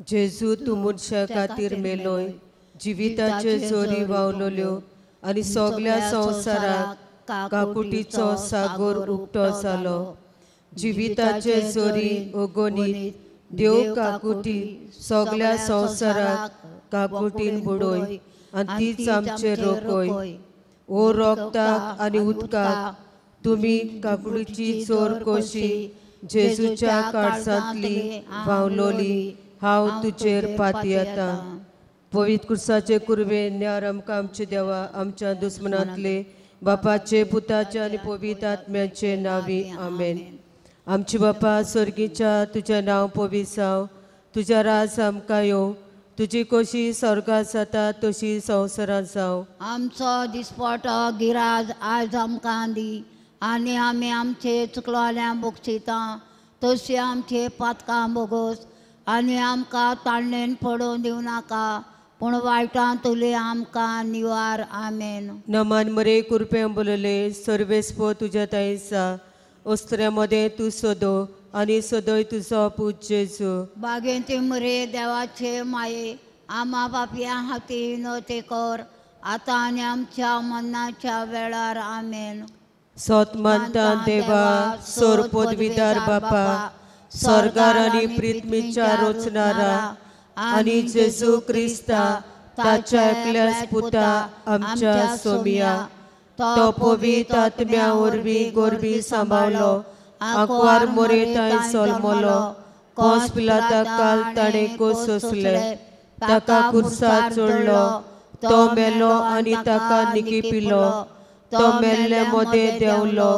जेजू तूं मनशा खातीर मेलोय, जिविताचे जोरी व्हांवलोल्यो आनी सगल्या संवसाराक काकुटीचो सागोर उक्तो जालो. जिविताचे जोरी अगणीत देव काकुटी सगल्या संवसाराक काकुटीन बुडोय आनी तीच आमचेर रोखय. ओ रोगताक आनी उदकाक तुमी काकुटीची जोर कशी जेजूच्या काळजांतली व्हांवलोली हांव तुजेर पातयेतां. पवित्र कुर्साचे कुर्वे न्यार आमकां आमचे देवा आमच्या दुस्मनांतले बापाचे पुताचे आनी पवित्र आत्म्याचे नांवी आमेन. आमचे बापा स्वर्गीच्या तुजें नांव पवित्र जावं, तुज्या राज आमकां येवं, तुजी कशी स्वर्गांत जाता तशी संवसारांत जावं. आमचो दिसपटो गिराज आयज आमकां दी आनी आमी आमचे चुकलोल्या बोगशिता तशी आमचे पातकां बोगोस आनी आमकां ताळणेन पडोवन दिवं नाका पूण वायटां तुले आमकां निवार. आमेन. नमान मरे कुरपे बोलले सर्वेस्पो तुज्या ताईसा अस्त्र्या मदें तूं सदो आनी सदय तुजो पूत जेजू. बागेंती मरे देवाचे माये आमा पापया हाती नते कर आतां आनी आमच्या मरणाच्या वेळार. आमेन. सोत मानता देवा सोर पदवीदार बापा स्वर्गार आनी पृथ्वीच्या रोचणारा आनी जेजू क्रिस्ता ताच्या एकल्याच पुता आमच्या सोमिया तो पवित्र आत्म्या वरवीं गोरबी सांबाळलो आंकवार मोरेताय सोलमलो कोंस पिलाता काल ताणें कोस सोंसले ताका कुर्सार चडलो तो मेलो आनी ताका निकिपिलो तो मेल्ले मदें देंवलो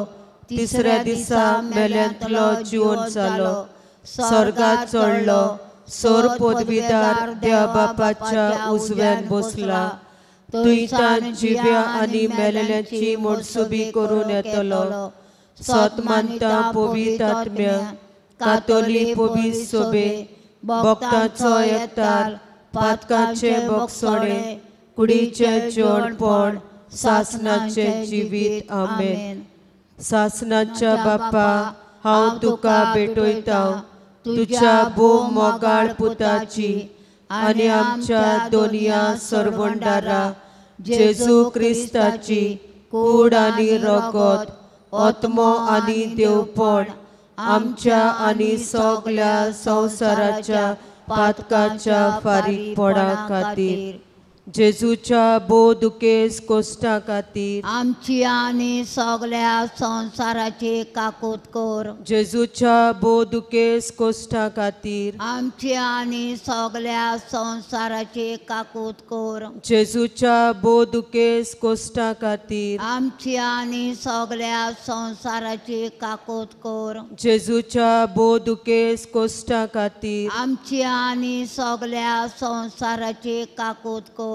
तिसऱ्या दिसा मेल्यांतलो जिवन जालो स्वर्गांत चडलो सोर पदवीदार देवा बापाच्या उजव्यान बसला थंयच्यान जिव्या आनी मेलेल्यांची मोडसुबी करून येतलो. सत मानता पवित्र आत्म्या कातोली पवित्र सोबे भक्तांचो एकतार पातकांचे बोगसोणे कुडीचें जेवणपण सासनाचें जिवीत. आमेन. सासनाच्या बापा हांव तुका भेटयतां तुज्या भोव मोगाळ पुताची आनी आमच्या दोनया सरवंडारा जेजू क्रिस्ताची कूड आनी रगत आत्मो आनी देवपण आमच्या आनी सगल्या संवसाराच्या पातकाच्या फारीकपणा खातीर जेजूच्या भोव दुखेस कोश्टा खातीर आमची आनी सगल्या संवसाराची काकूत कर. जेजूच्या भोव दुखेस कोश्टा खातीर आमची आनी सगल्या संवसाराची काकूत कर. जेजूच्या भोव दुखेस कोश्टा खातीर आमची आनी सगल्या संवसाराची काकूत कर. जेजूच्या भोव दुखेस कोश्टा खातीर आमची आनी सगल्या संवसाराची काकूत कर.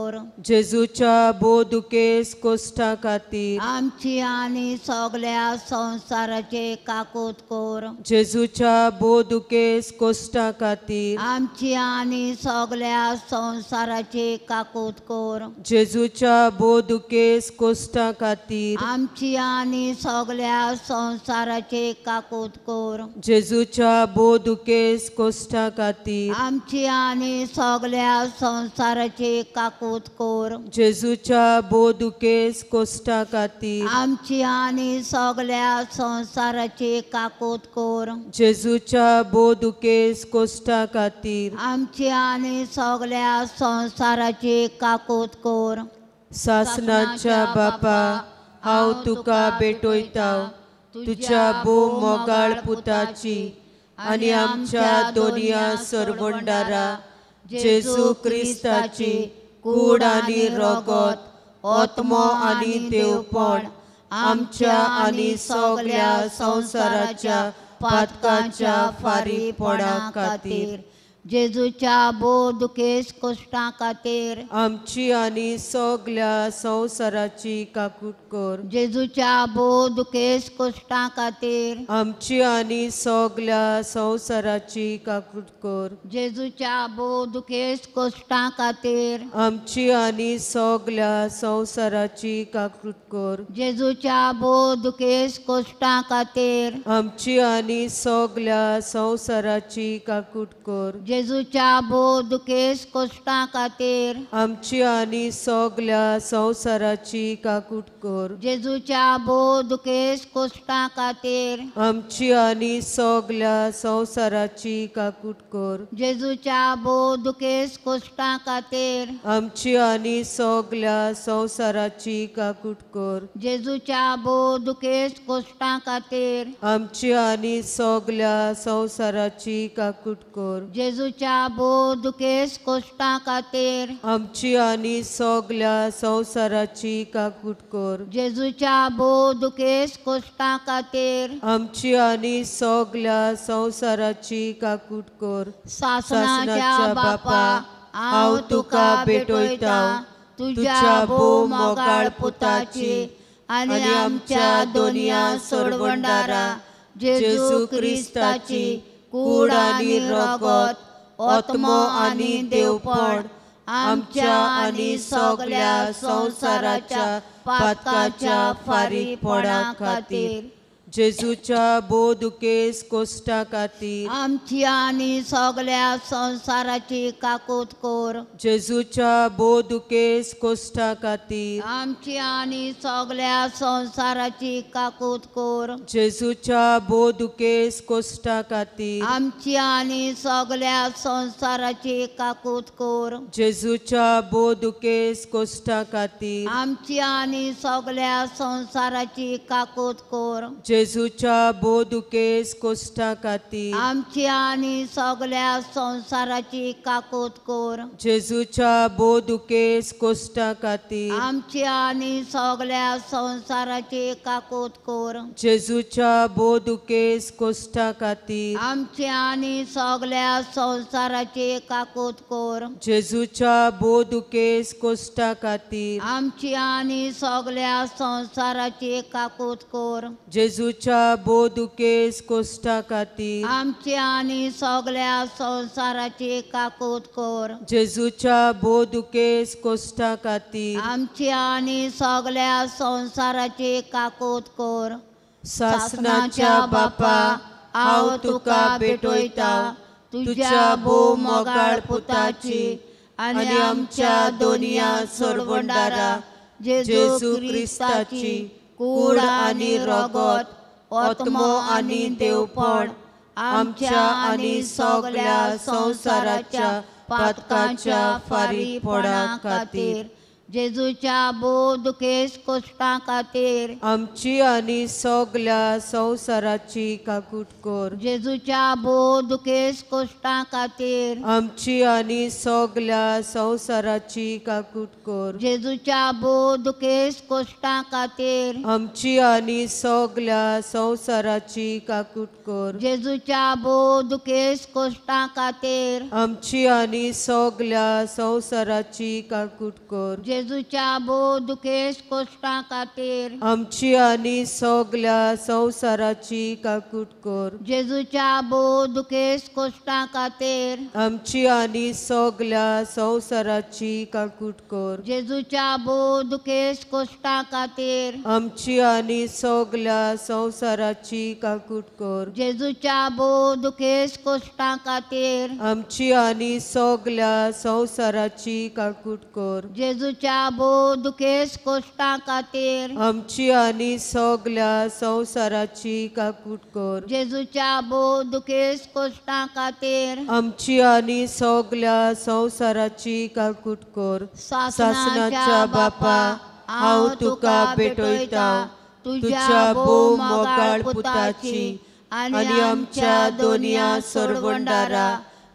जेजूच्या भोव दुखेस कोश्टा खातीर आमची आनी सगल्या संवसाराची काकूत कर. जेजूच्या भोव दुखेस कोश्टा खातीर आमची आनी सगल्या संवसाराची काकूत कर. जेजूच्या भोव दुखेस कोश्टा खातीर आमची आनी सगल्या संवसाराची काकूत कर. जेजूच्या भोव दुखेस कोश्टा खातीर आमची आनी सगल्या संवसाराची काकूत कर. जेजूच्या भोव दुखेस कोश्टा खातीर आमची आनी सगल्या संवसाराची काकूत कर. जेजूच्या भोव दुखेस कोश्टा खातीर आमची आनी सगल्या संवसाराची काकूत कर. सासनाच्या बापा हांव तुका भेटयतां तुज्या भोव मोगाळ पुताची आनी आमच्या दोनया सरवंडारा जेजू क्रिस्ताची कूड आनी रगत आत्मो आनी देवपण आमच्या आनी सगल्या संवसाराच्या पातकाच्या फारीकपणा खातीर जेजूच्या भोव दुखेस कोश्टा खातीर आमची आनी सगल्या संवसाराची काकूट कर. जेजूच्या भोव दुखेस कोश्टा खातीर आमची आनी सगल्या संवसाराची काकूट कर. जेजूच्या भोव दुखेस कोश्टा खातीर आमची आनी सगल्या संवसाराची काकूट कर. जेजूच्या भोव दुखेस कोश्टा खातीर आमची आनी सगल्या संवसाराची काकूट कर. जेजूच्या भोव दुखेस कश्टां खातीर आमची आनी सगल्या संवसाराची काकूट कर। जेजूच्या भोव दुखेस कश्टां खातीर आमची आनी सगल्या संवसाराची काकूट कर। जेजूच्या भोव दुखेस कश्टां खातीर आमची आनी सगल्या संवसाराची काकूट कर। जेजूच्या भोव दुखेस कश्टां खातीर आमची आनी सगल्या संवसाराची काकूट कर। जेजूच्या भोव दुखेस कश्टां खातीर आमची आनी सगल्या संवसाराची काकूट कर। जेजूच्या भोव दुखेस कश्टां खातीर आमची आनी सगल्या संवसाराची काकूट कर। सासणाच्या बापा, हांव तुका भेटयतां तुज्या भोव मोगाळ पुताची आनी आमच्या दोनया सोडवणारा जेजू क्रिस्ताची कूड आनी रगत, आत्मो आनी देवपण आमच्या आनी सगल्या संवसाराच्या पातकाच्या फारीकपणा खातीर जेजूच्या भोव दुखेस कश्टां खातीर आमची आनी सगल्या संवसाराची काकूट कर। जेजूच्या भोव दुखेस कश्टां खातीर आमची आनी सगल्या संवसाराची काकूट कर। जेजूच्या भोव दुखेस कश्टां खातीर आमची आनी सगल्या संवसाराची काकूट कर। जेजूच्या भोव दुखेस कश्टां खातीर आमची आनी सगल्या संवसाराची काकूट कर। जेजूच्या भोव दुखेस कश्टां खातीर आमची आनी सगल्या संवसाराची काकूट कर। जेजूच्या भोव दुखेस कश्टां खातीर आमची आनी सगल्या संवसाराची काकूट कर। जेजूच्या भोव दुखेस कश्टां खातीर आमची आनी सगल्या संवसाराची काकूट कर। जेजूच्या भोव दुखेस कश्टां खातीर आमची आनी सगल्या संवसाराची काकूट कर। जेजूच्या भोव दुखेस कश्टां खातीर आमची आनी सगल्या संवसाराची काकूट कर। जेजूच्या भोव दुखेस कश्टां खातीर आमची आनी सगल्या संवसाराची काकूट कर। सासणाच्या बापा, हांव तुका भेटयतां तुज्या भोव मोगाळ पुताची आनी आमच्या दोनया सोडवणारा जेजू क्रिस्ताची कूड आनी रगत, आत्मो आनी देवपण आमच्या आनी सगल्या संवसाराच्या पातकाच्या फारीकपणा खातीर जेजूच्या भोव दुखेस कश्टां खातीर आमची आनी सगल्या संवसाराची काकूट कर। जेजूच्या भोव दुखेस कश्टां खातीर आमची आनी सगल्या संवसाराची काकूट कर। जेजूच्या भोव दुखेस कश्टां खातीर आमची आनी सगल्या संवसाराची काकूट कर। जेजूच्या भोव दुखेस कश्टां खातीर आमची आनी सगल्या संवसाराची काकूट कर। जेजूच्या भोव दुखेस कश्टां खातीर आमची आनी सगल्या संवसाराची काकूट कर। जेजूच्या भोव दुखेस कश्टां खातीर आमची आनी सगल्या संवसाराची काकूट कर। जेजूच्या भोव दुखेस कश्टां खातीर आमची आनी सगल्या संवसाराची काकूट कर। जेजूच्या भोव दुखेस कश्टां खातीर आमची आनी सगल्या संवसाराची काकूट कर। जेजूच्या भोव दुखेस कश्टां खातीर आमची आनी सगल्या संवसाराची काकूट कर। जेजूच्या भोव दुखेस कश्टां खातीर आमची आनी सगल्या संवसाराची काकूट कर। सासणाच्या बापा, हांव तुका भेटयतां तुज्या भोव मोगाळ पुताची आनी आमच्या दोनया सोडवणारा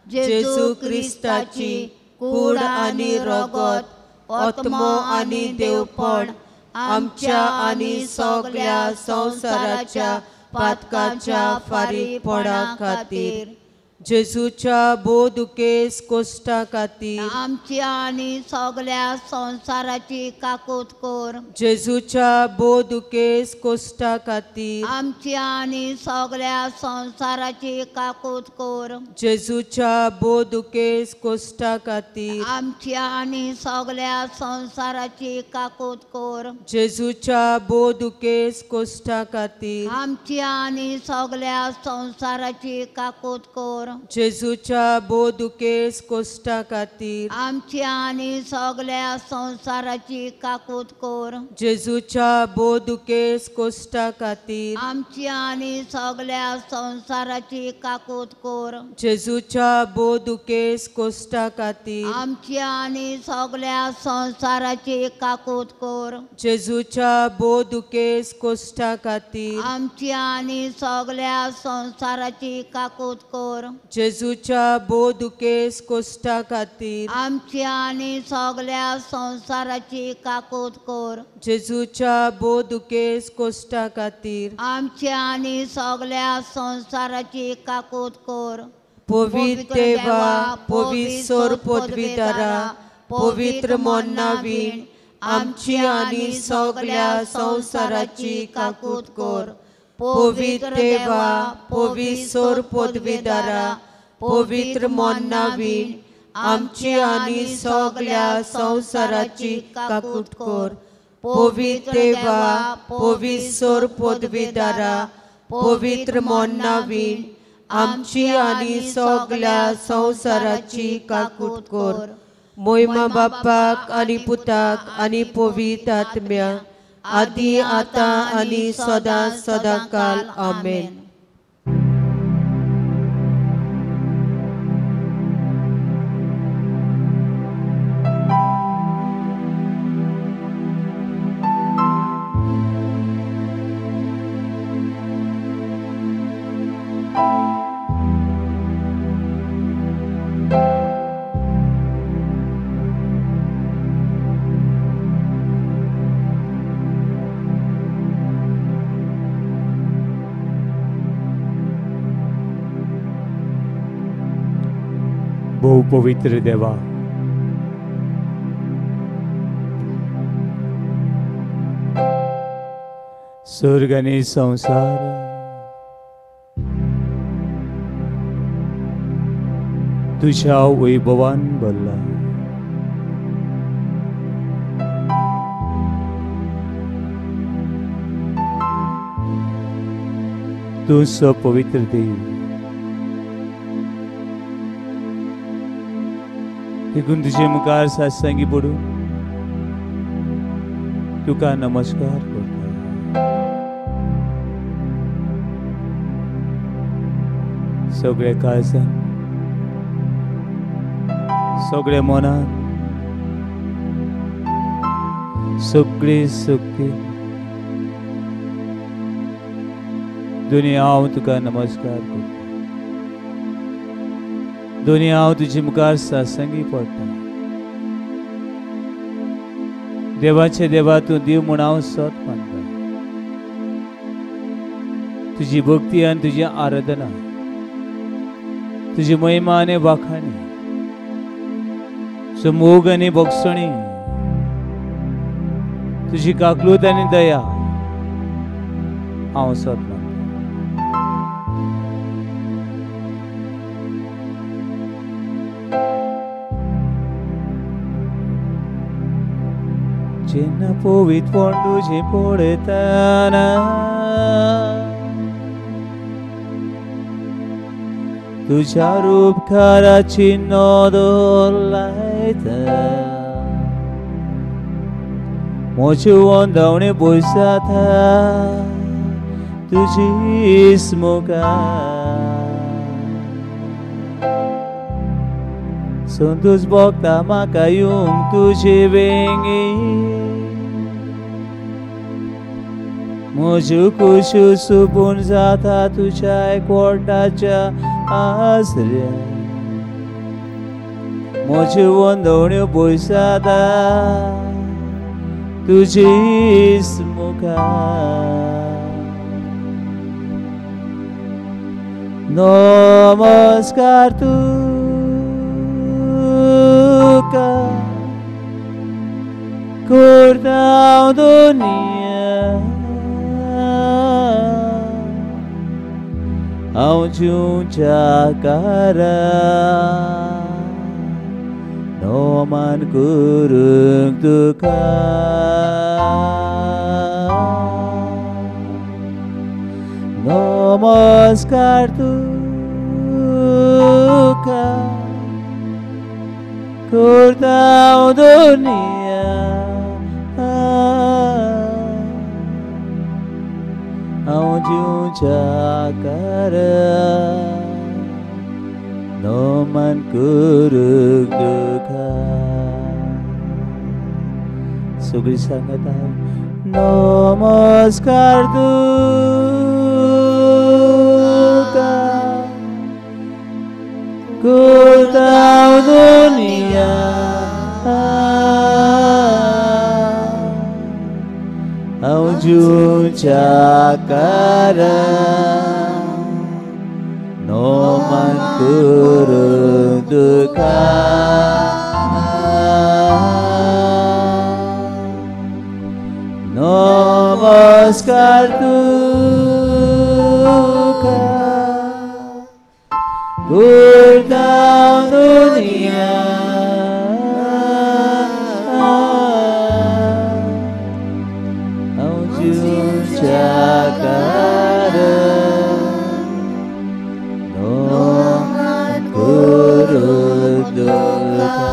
जेजू क्रिस्ताची कूड आनी रगत, आत्मो आनी देवपण आमच्या आनी सगल्या संवसाराच्या पातकाच्या फारीकपणा खातीर जेजूच्या भोव दुखेस कश्टां खातीर आमची आनी सगल्या संवसाराची काकूट कर। जेजूच्या भोव दुखेस कश्टां खातीर आमची आनी सगल्या संवसाराची काकूट कर। जेजूच्या भोव दुखेस कश्टां खातीर आमची आनी सगल्या संवसाराची काकूट कर। जेजूच्या भोव दुखेस कश्टां खातीर आमची आनी सगल्या संवसाराची काकूट कर। जेजूच्या भोव दुखेस कोश्टा खातीर आमची आनी सगळ्या संवसाराची काकूत कर. जेजूच्या भोव दुखेस कोश्टा खातीर आमची आनी सगळ्या संवसाराची काकूत कर. जेजूच्या भोव दुखेस कोश्टा खातीर आमची आनी सगळ्या संवसाराची काकूत कर. जेजूच्या भोव दुखेस कोश्टा खातीर आमची आनी सगळ्या संवसाराची काकूत कर. जेजूच्या भोव दुखेस कोश्टा खातीर आमची आनी सगळ्या संवसाराची काकूत कर. जेजूच्या भोव दुखेस कोश्टा खातीर आमची आनी सगळ्या संवसाराची काकूत कर. पवित्र देवा, पवित्र पदवीदारा, पवित्र मोन्नावीण, आमची आनी सगळ्या संवसाराची काकूत कर. पवित्र देवा, पवित्र पदवीदारा, पवित्र मोन्नावीण, आमची आनी सगळ्या संवसाराची काकूत कर. पवित्र देवा, पवित्र पदवीदारा, पवित्र मोन्नावीण, आमची आनी सगळ्या संवसाराची काकूत कर. मोहिमा बापाक आनी पुताक आनी पवित्र आत्म्या, आदी आतां आनी सदां सदां काल. आमेन. पवित्र देवा, स्वर्ग आनी संवसार तुझ्या वैभवान भरला. तूं पवित्र देव, देखून तुझे मुखार सात्संगी पडून तुका नमस्कार करता. सगळे काळजान, सगळे मनान, सगळे शक्ती दोन्ही हांव तुका नमस्कार करता. दोन्ही हांव तुजे मुखार सासंगी पडटा. देवाचे देवा, तूं देव म्हूण हांव सत मानता. तुजी भक्ती आनी तुजी आराधना, तुजी महिमा आनी वाखाणी, तुजो मोग आनी भोगसणी, तुजी काकलूत आनी दया हांव सत मानता. जेन्ना पवित्रपण तुजें पळयतना तुज्या उपकाराची नदर लायता, म्हजे वंदावणे पयस जाता तुजी मुखार. संतोष भोगता म्हाका येवंक तुजे वेंगे, म्हज्यो कुश्यो सुपून जाता तुज्या एकवटाच्या आसऱ्या. म्हज्यो वंदवण्यो पयस जाता तुजीच मुखार. नमस्कार तुका करता हांव दुनिया, हांव जिवच्या कारा नोमान करूंक तुका. नमस्कार तुका तुका करता दुनिया हांव जिवच्या कारा नमन करूंक तुका. सगळीं सांगता नमस्कार तुका करता दुनिया हांव जिवच्या कारा नमन करूंक तुका. नमस्कार तुका करता दुनिया हांव जिवच्या कारा नमन करूंक तुका.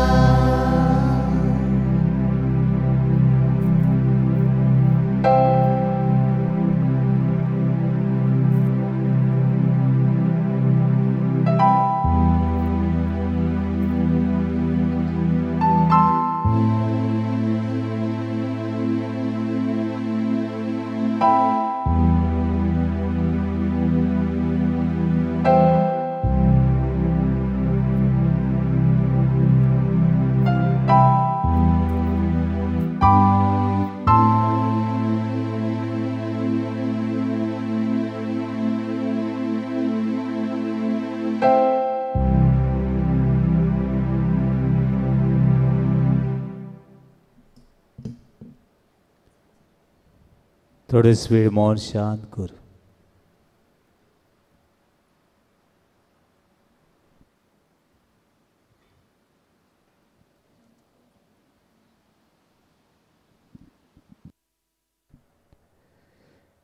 थोडेच वेळ मौन शांत कर.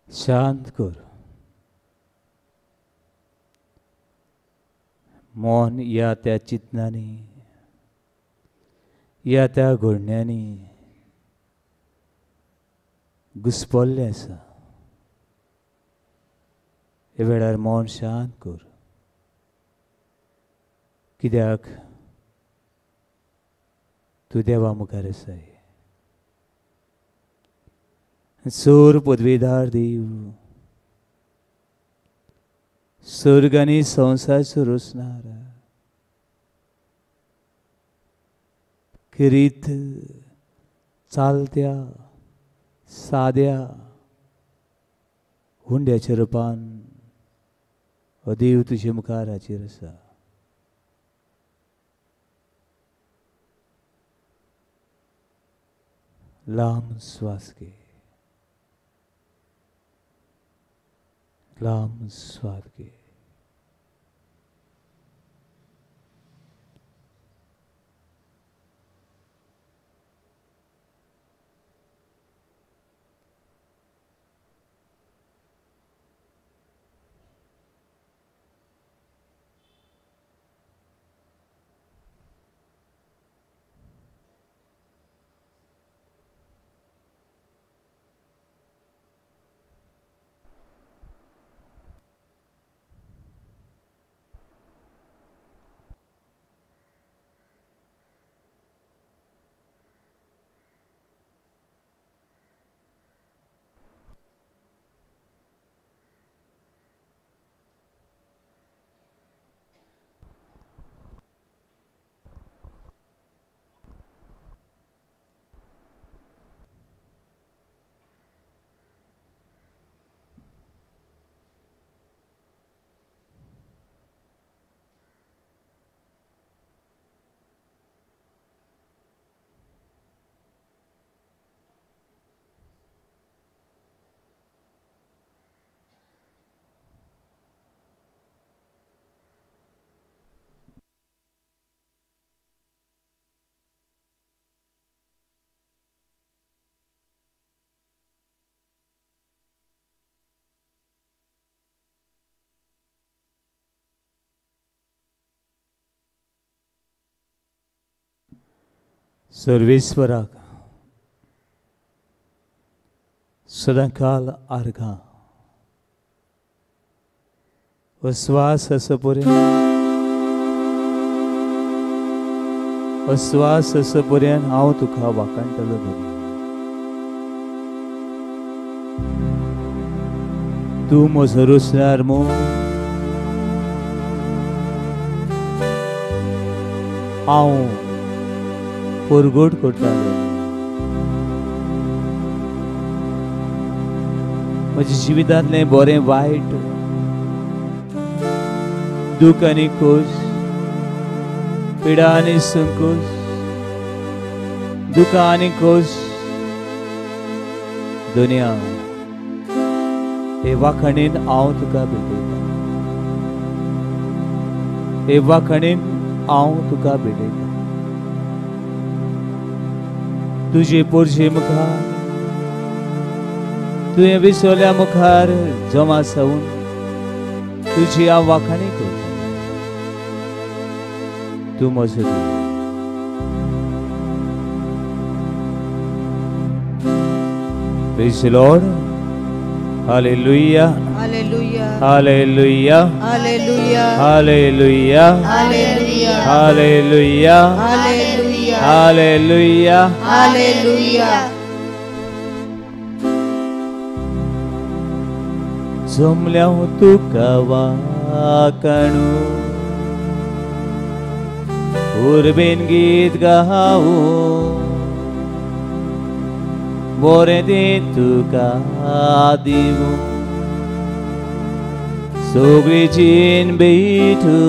शांत कर. मौन या त्या चिंतनांनी या त्या घडण्यांनी घुसपल्लें आसा. हे वेळार मौन शांत कर. कित्याक तूं देवा मुखार आसाय. सोर पदवीदार देव, स्वर्ग आनी संवसाराचो रचणार, खेरीत चालत्या साद्या हुंड्याच्या रुपान हो देव तुजे मुखार हाजीर आसा. लांब श्वास घे, लांब श्वास घे. सर्वेश्वराक सदांकाल आर्गां हो स्वास आसा पर्यंत, हो स्वास आसा पर्यंत हांव तुका वाखाणटलो धनी. तूं म्हजो रोसणार म्हूण हांव परगट करतालो. म्हज्या जिवितांतलें बरें वायट, दुःख आनी खोस, पिडा आनी संकोच, दुःख आनी खोस, दुनिया हे वाखाणीन हांव तुका भेटयतां. हे वाखाणीन हांव तुका भेटयतां. तुजे पोरशे मुखार, तुवें विसरल्या मुखार जमा जावन तुजी हांव वाखाणी करता. तूं म्हजो देव. Praise the Lord. Hallelujah. Hallelujah. Hallelujah. Hallelujah. Hallelujah. Hallelujah. Hallelujah. Hallelujah. Hallelujah. Hallelujah. जमल्या तुका वाखाणू, उर्बेन गीत गाऊ, बरें तें तुका दिवूं, सगळी जीण भेटू.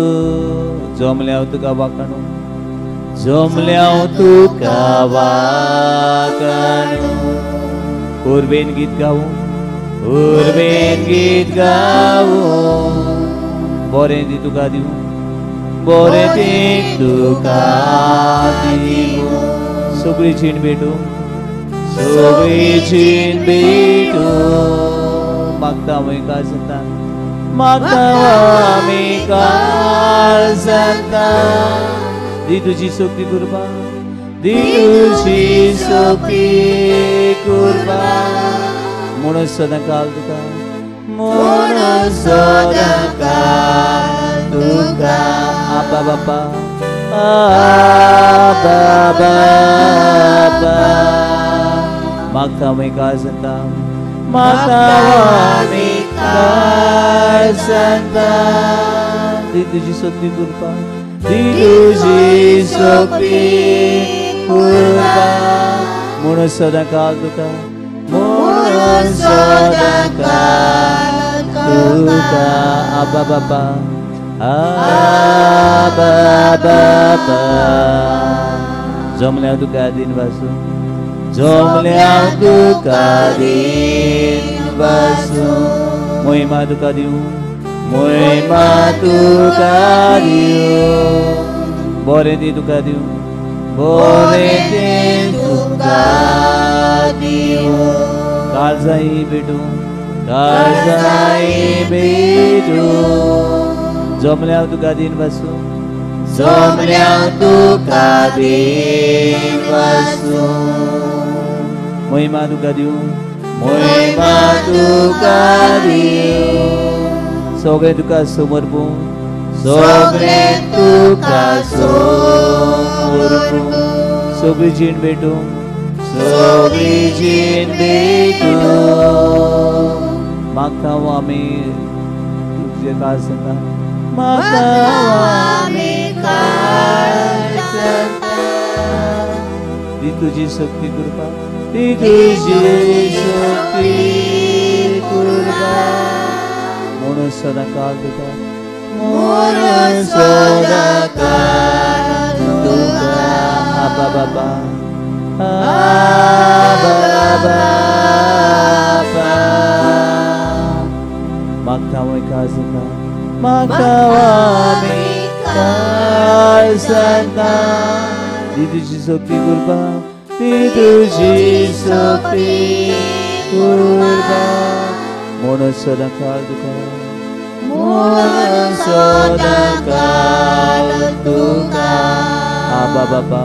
जमल्या तुका वाखाणू, जमल्या तुका वाखाणू, उर्बेन गीत गाऊ, उर्बेन गीत गाऊ, बरें ती तुका दिवूं, बरें तें तुका दिवूं, सगळी जीण भेटू, सगळी जीण भेटू. मागता आमी काल सांगता, मागता आमी काल सांगता, दी तुजी शक्ती कुर्बा, दी तुजी शक्ती कुर्बा, म्हणून सदांकाल तुका, म्हणून सदांकाल तुका. आबा बापा, आबा बापा, मागता आमी काल सांगता, मागता आमी काल सांगता, दी तुजी शक्ती कुर्बा, दी तुजी शक्ती कुर्बा, म्हणून सदांकाल तुका, म्हणून सदांकाल तुका. आबा बापा, आबा बापा, जमल्या तुका दिन वासू, जमल्या तुका दिन वासू, मोहिमा तुका दिवूं, मोहिमा तुका दिवूं, बरें ती तुका दिवूं, बरें तें तुका दिवूं, काळजाई भेटूं, काळजाई भेटूं. जमल्या तुका दिन वासू, जमल्या तुका दिन वासू, मोहिमा तुका दिवूं, मोहिमा तुका दिवूं, सगळें तुका समर्पूं, सगळें तुका समर्पूं, सगळी जीण भेटूं, सगळी जीण भेटूं. मागता आमी तुजे काल सांगता, मागता आमी काल सांगता, दी तुजी शक्ती कृपा, दी तुजी शक्ती कृपा, म्हणून सदांकाल तुका, म्हणून सदांकाल तुका. आबा बाबा, आबा बाबा, मागता आमी काल सांगता, मागता आमी काल सांगता, दी तुजी शक्ती कृपा, दी तुजी शक्ती कृपा, म्हणून सदांकाल तुका, म्हणून सदांकाल तुका. आबा बाबा,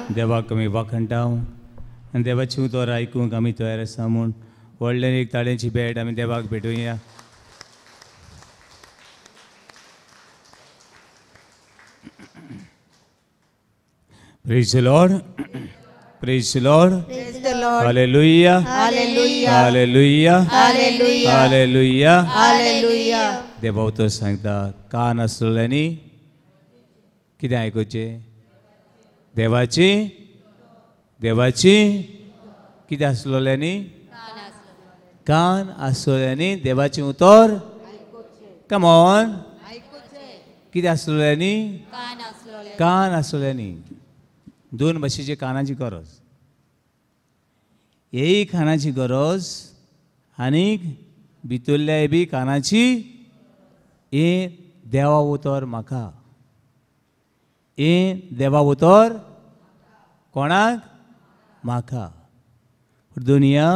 देवाक आमी वाखणटा आनी देवाची उतर आयकूंक आमी तयार आसा म्हूण व्हडल्यान एक ताळ्यांची भेट आमी देवाक भेटुया. Praise the Lord. Praise the Lord. Praise the Lord. Hallelujah. Hallelujah. Hallelujah. Hallelujah. Hallelujah. Hallelujah. देवा उतर सांगता कान आसलेल्यांनी कितें आयकुचें? देवाची देवाची कितें आसलेल्यांनी? कान आसलेल्यांनी देवाचें उतर. कम ऑन, कितें आसलेल्यांनी? कान आसलेल्यांनी. दोन भाशेचे कानाची गरज, हेय कानाची गरज आनीक भितरल्याय बी कानाची. हे देवा उतर म्हाका, हे देवा उतर कोणाक? म्हाका. दुनिया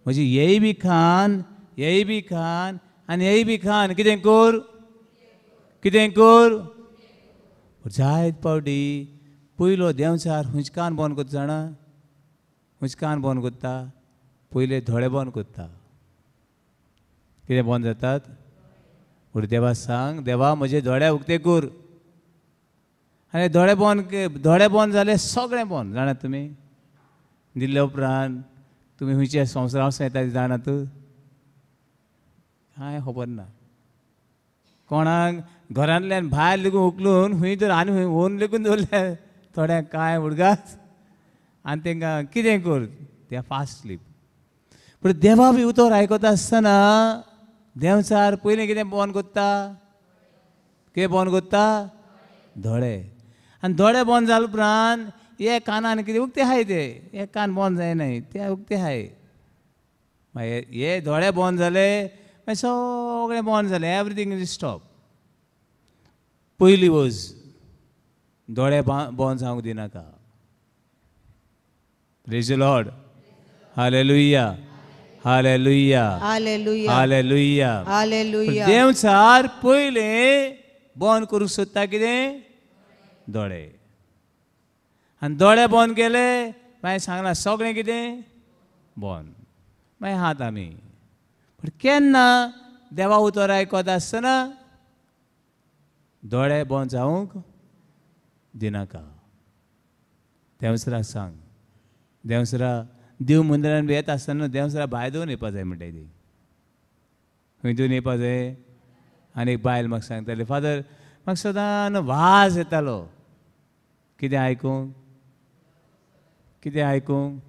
म्हजी हेय बी खान, हेय बी खान आनी हेय बी खान. कितें कर? कितें कर? जायत पावटी पयलो देंवचार खंयचे कान बंद करता जाणा? खंयचे कान बंद करता? पयले दोळे बंद करता. कितें बंद जातात? पूण देवा सांग, देवा म्हजे दोळे उक्ते कर. आनी दोळे बंद, दोळे बंद जाले सगळें बंद. जाणात तुमी? दिल्ले उपरांत तुमी खंयच्या संवसारांत वचूं येता जाणात? कांय खबर ना कोणाक. घरांतल्यान भायर लेगून उखलून खंय तर आनी खंय व्हरून लेगून दवरले थोड्यांक कांय उडगास आनी तांकां कितें कर ते फास्ट स्लीप. पूण देवा बी उतर आयकता आसतना देंवचार पयलीं कितें बंद करता? कितें बंद करता? दोळे. आनी दोळे बंद जाले उपरांत हे कानान कितें उक्ते आहाय, ते हे कान बंद जायनाय, ते उक्ते आहाय. मागीर हे दोळे बंद जाले मागीर सगळें बंद जालें, एवरीथींग is stop. पयली वज दोळे बंद जावंक दिनाका. Praise the Lord. Hallelujah. Hallelujah. Hallelujah. Hallelujah. Hallelujah. देंवचार पयलें बंद करूंक सोदता कितें? दोळे. आनी दोळे बंद केले मागीर सांगलां सगळें कितें बंद. मागीर हात आमी पूण केन्ना देवा उतर आयकत आसतना दोळे बंद जावंक दिनाका. देंवसरा सांग, देंवसरा देव मंदिरान बी येता आसतना देंवसरा भायर दवरून येवपा जाय म्हणटाय ती. खंय दवरून येवपा जाय? आनी एक बायल म्हाका सांगताली, फादर म्हाका सदां वाज येतालो. कितें आयकूंक? कितें आयकूंक?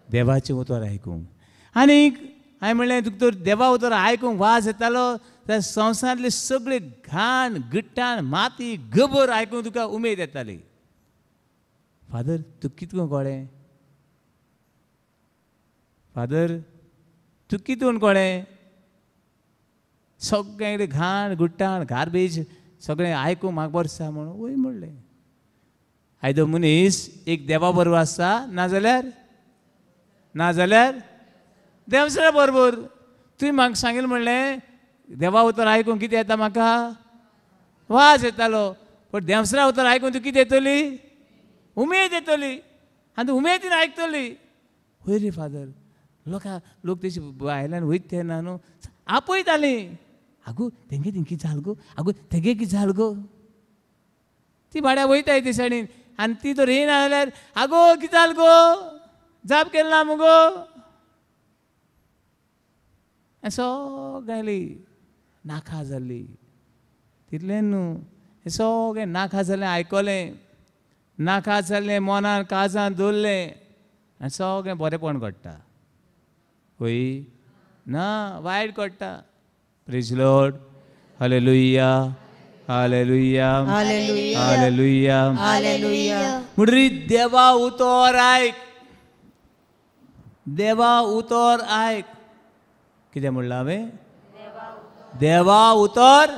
देवाचें उतर आयकूंक. आनीक हांवें म्हणलें तुका तर देवा उतर आयकूंक वाज येतालो जाल्यार संवसारांतली सगळी घाण गिट्टाण माती गोबर आयकूंक तुका उमेद येताली. फादर तुका कितको कळ्ळें? फादर तुका कितून कळ्ळें? सगळें घाण गुट्टाण गार्बेज सगळें आयकूंक म्हाका बरें दिसता म्हणून वय म्हणलें. आयदो मनीस एक देवा बरोबर आसता नाजाल्यार नाजाल्यार देवसरा बरोबर. तुवें म्हाका सांगिल्लें म्हणलें देवा उतर आयकूंक कितें येता म्हाका? वाज येतालो. पूण देवसरा उतर आयकूंक तूं कितें येतली? उमेद येतली. आनी तूं उमेदीन आयकतली. हय रे फादर, लोकां लोक तेजे भायल्यान वयता तेन्ना न्हू आपयतालीं, आगो तेंगे तेंगे जाल गो, आगो तेगे कितें जाल गो. ती भाड्या वयताय ते सायडीन आनी ती तर येयना जाल्यार आगो कितें जाल गो, जाप केली ना मुगो. सगळ्यांली नाका जाल्ली तितलें न्हू, हें सगळें नाका जालें आयकलें, नाका जालें मनान काळजान दवरलें आनी सगळें बरेंपण घडटा. हय ना वायट घडटा. Praise Lord. Hallelujah. Hallelujah. Hallelujah. Hallelujah. म्हणटरी देवा उतर आयक, देवा उतर आयक. कितें म्हणलां हांवें? देवा उतर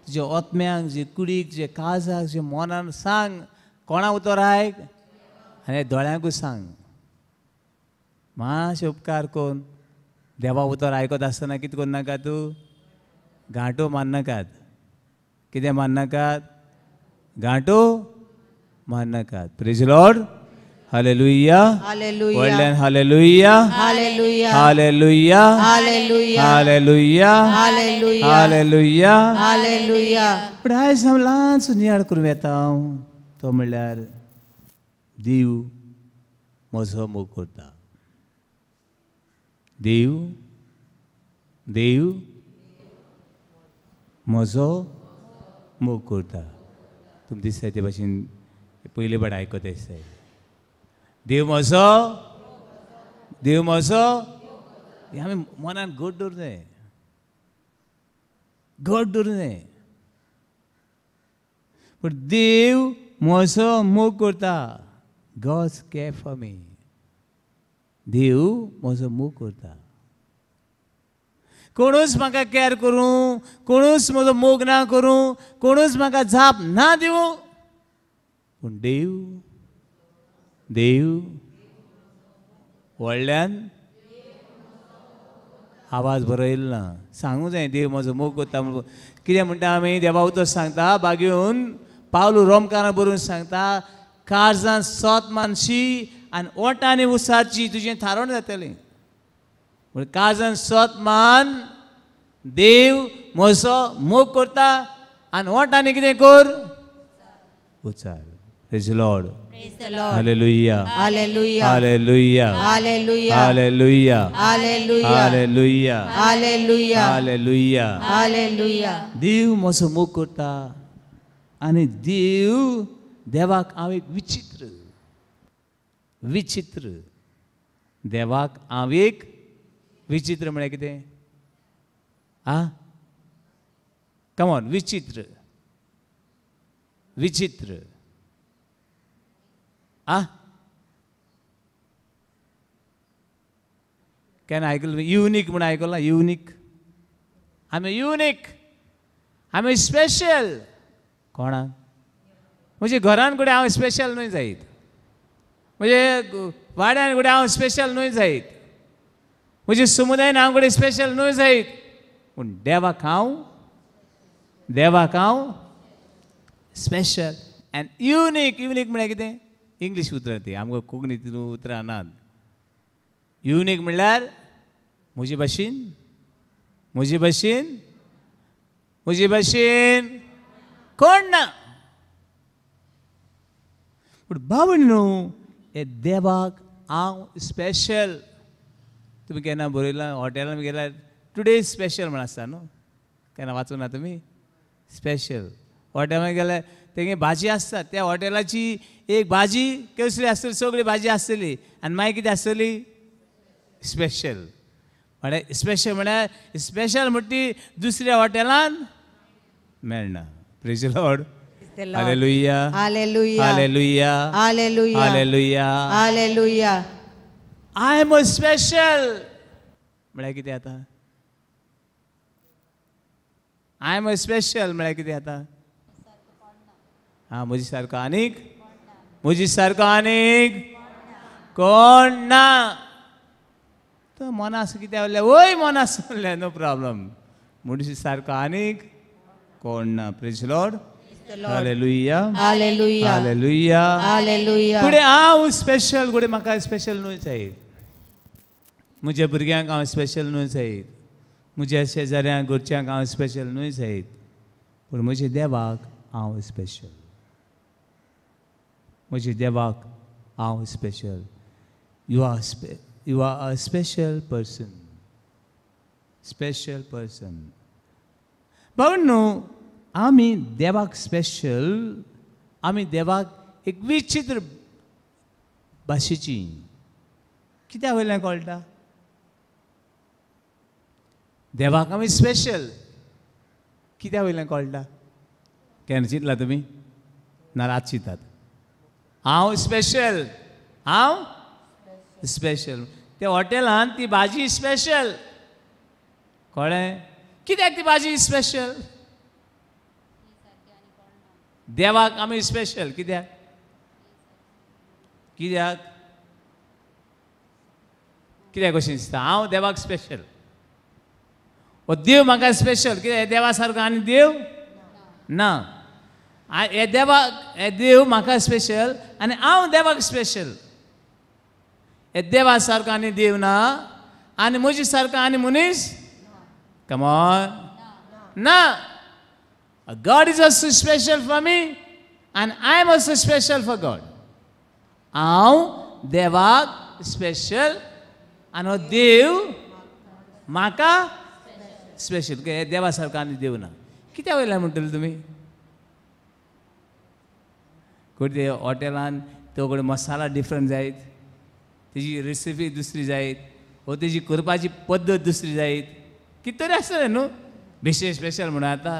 तुज्या आत्म्यांक, जे कुडीक, जे काळजाक, जे मनान सांग. कोणा उतर आयक? आनी दोळ्यांकूय सांग. मातशें उपकार करून देवा उतर आयकत आसतना कितें करनाका तूं? गांठो मारनाकात. कितें मारनाकात? गांठो माननाकात. Praise Lord. Hallelujah. Hallelujah. व्हडल्यान hallelujah. Hallelujah. Hallelujah. Hallelujah. Hallelujah. Hallelujah. Hallelujah. Hallelujah. पूण आयज हांव ल्हानसो नियाळ करूं येता हांव, तो म्हणल्यार देव म्हजो मोग करता. देव देव म्हजो मोग करता. तुमकां दिसता ते भाशेन पयले फावट आयकत आसता. देव म्हजो, देव म्हजो, हें आमी मनान घट दवरूंक जाय, घट दवरूंक जाय. पूण देव म्हजो मोग करता. God's care for me. देव म्हजो मोग करता. कोणूच म्हाका कॅर करूं, कोणूच म्हजो मोग ना करूं, कोणूच म्हाका जाप ना दिवं, पूण देव देव व्हडल्यान आवाज बरो येयलो ना. सांगूं जाय देव म्हजो मोग करता म्हणून. कितें म्हणटा आमी देवा उतर सांगता, बागेवन पावलू रोमकारां बरोवन सांगता, काळजान सोत मानशी आनी ओंठांनी उसाची तुजें थारोवण जातलें. पूण काळजान सोत मान, देव म्हजो मोग करता आनी ओंठांनी कितें कर, उचार. Praise Lord. Hallelujah. Hallelujah. Hallelujah. Hallelujah. Hallelujah. Hallelujah. Hallelujah. Hallelujah. Hallelujah. Hallelujah. देव म्हजो मोग करता आनी देव देवाक हांव एक विचित्र विचित्र, देवाक हांव एक विचित्र म्हळ्यार कितें? आ कमॉन, विचित्र विचित्र आ केन्ना आयकलें? युनीक म्हूण आयकलां? युनीक, आमी युनीक, आमी स्पेशल. कोणाक? म्हजे घरान कडेन हांव स्पेशल न्हय जायत, म्हजे वाड्यान कडेन हांव स्पेशल न्हय जायत, म्हजे समुदायान हांव कडेन स्पेशल न्हय जायत, पूण देवाक हांव, देवाक हांव स्पेशल आनी युनीक. युनीक म्हळ्यार कितें? इंग्लीश उतरां ती, आमकां कोंकणी उतरां नात. युनीक म्हणल्यार म्हजे भाशेन, म्हजे भाशेन, म्हजे भाशेन कोण ना. पूण बाबड न्हू, हे देवाक हांव स्पेशल. तुमी केन्ना बरयलां हॉटेलान गेल्यार टुडे स्पेशल म्हण आसता न्हू, केन्ना वाचूं ना तुमी? स्पेशल हॉटेलान गेल्यार तेगे भाजी आसता, त्या हॉटेलाची एक भाजी कसली आसतली, सगळी भाजी आसतली आनी मागीर कितें आसतली? स्पेशल. म्हळ्यार स्पेशल म्हळ्यार स्पेशल म्हणटा ती दुसऱ्या हॉटेलान मेळना. Praise Lord. Hallelujah. Hallelujah. Hallelujah. Hallelujah. Hallelujah. Hallelujah. I am a special म्हळ्यार कितें आतां? I am a special म्हळ्यार कितें आतां? आं, म्हजे सारको आनीक, म्हजे सारको आनीक कोण ना. तो मनास कितें म्हणल्यार, वय मनास म्हणल्यार नो प्रॉब्लम, म्हजे सारको आनीक कोण ना. Praise Lord. Hallelujah. Hallelujah. Hallelujah. Hallelujah. फुडें हांव स्पेशल, फुडें म्हाका स्पेशल न्हय जायत, म्हज्या भुरग्यांक हांव स्पेशल न्हय जायत, म्हज्या शेजाऱ्यांक घरच्यांक हांव स्पेशल न्हय जायत, पूण म्हज्या देवाक हांव स्पेशल, म्हज्या देवाक हांव special. You are a special person, special person. भावंड न्हू, आमी देवाक स्पेशल, आमी देवाक एक विचित्र भाशेची. कित्या वयल्यान कळटा देवाक आमी स्पेशल? कित्या वयल्यान कळटा? केन्ना चिंतला तुमी? ना रात चिंतात. हांव स्पेशल, हांव स्पेशल. त्या हॉटेलान ती भाजी स्पेशल, कळ्ळें? कित्याक ती भाजी स्पेशल? देवाक आमी स्पेशल कित्याक? कित्याक? कित्याक कशें दिसता? हांव देवाक स्पेशल, हो देव म्हाका स्पेशल. कित्याक? देवा सारको आनी देव ना. हे देवाक, हे देव म्हाका स्पेशल आनी हांव देवाक स्पेशल. हे देवा सारको आनी देव ना आनी म्हजे सारको आनी मनीस कमॉन ना. God is also special for me and I am also special for God. हांव देवाक स्पेशल आनी हो देव म्हाका स्पेशल. हे देवा सारको आनी देव ना. कित्या वयल्यान म्हणटले तुमी? कोण हॉटेलान तो कडेन मसाला डिफरंट जायत, तेजी रेसिपी दुसरी जायत, वो तेजी करपाची पद्दत दुसरी जायत, कितें तरी आसतलें न्हू. बेश्टे स्पेशल म्हणून आतां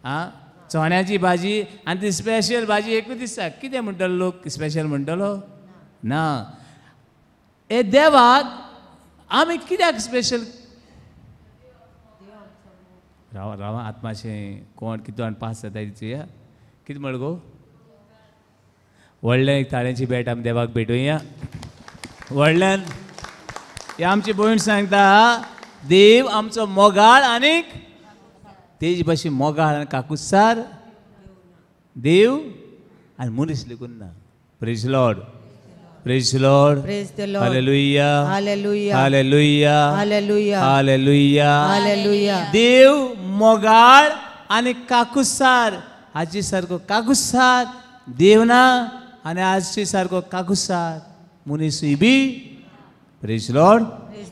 आं चण्याची भाजी आनी ती स्पेशल भाजी एकूच दिसता. कितें म्हणटलो लोक? स्पेशल म्हणटलो ना. हे देवाक आमी कित्याक स्पेशल? राव राव आत्माशें कोण कितें आनी पास जाता तिचुया. कितें म्हण गो? व्हडलें एक ताळ्यांची भेट आमी देवाक भेटोवया व्हडल्यान. हे आमची भयण सांगता देव आमचो मोगाळ आनीक तेज भाशेन मोगाळ आनी काकुसार देव आनी मनीस लेगून ना. Praise Lord, praise Lord, hallelujah, hallelujah, hallelujah, hallelujah, hallelujah, hallelujah. देव मोगाळ आनी काकुसार, हाचे सारको काकुसार देव ना आनी आजचे सारको काकुसार मनीसूय बी. Praise Lord,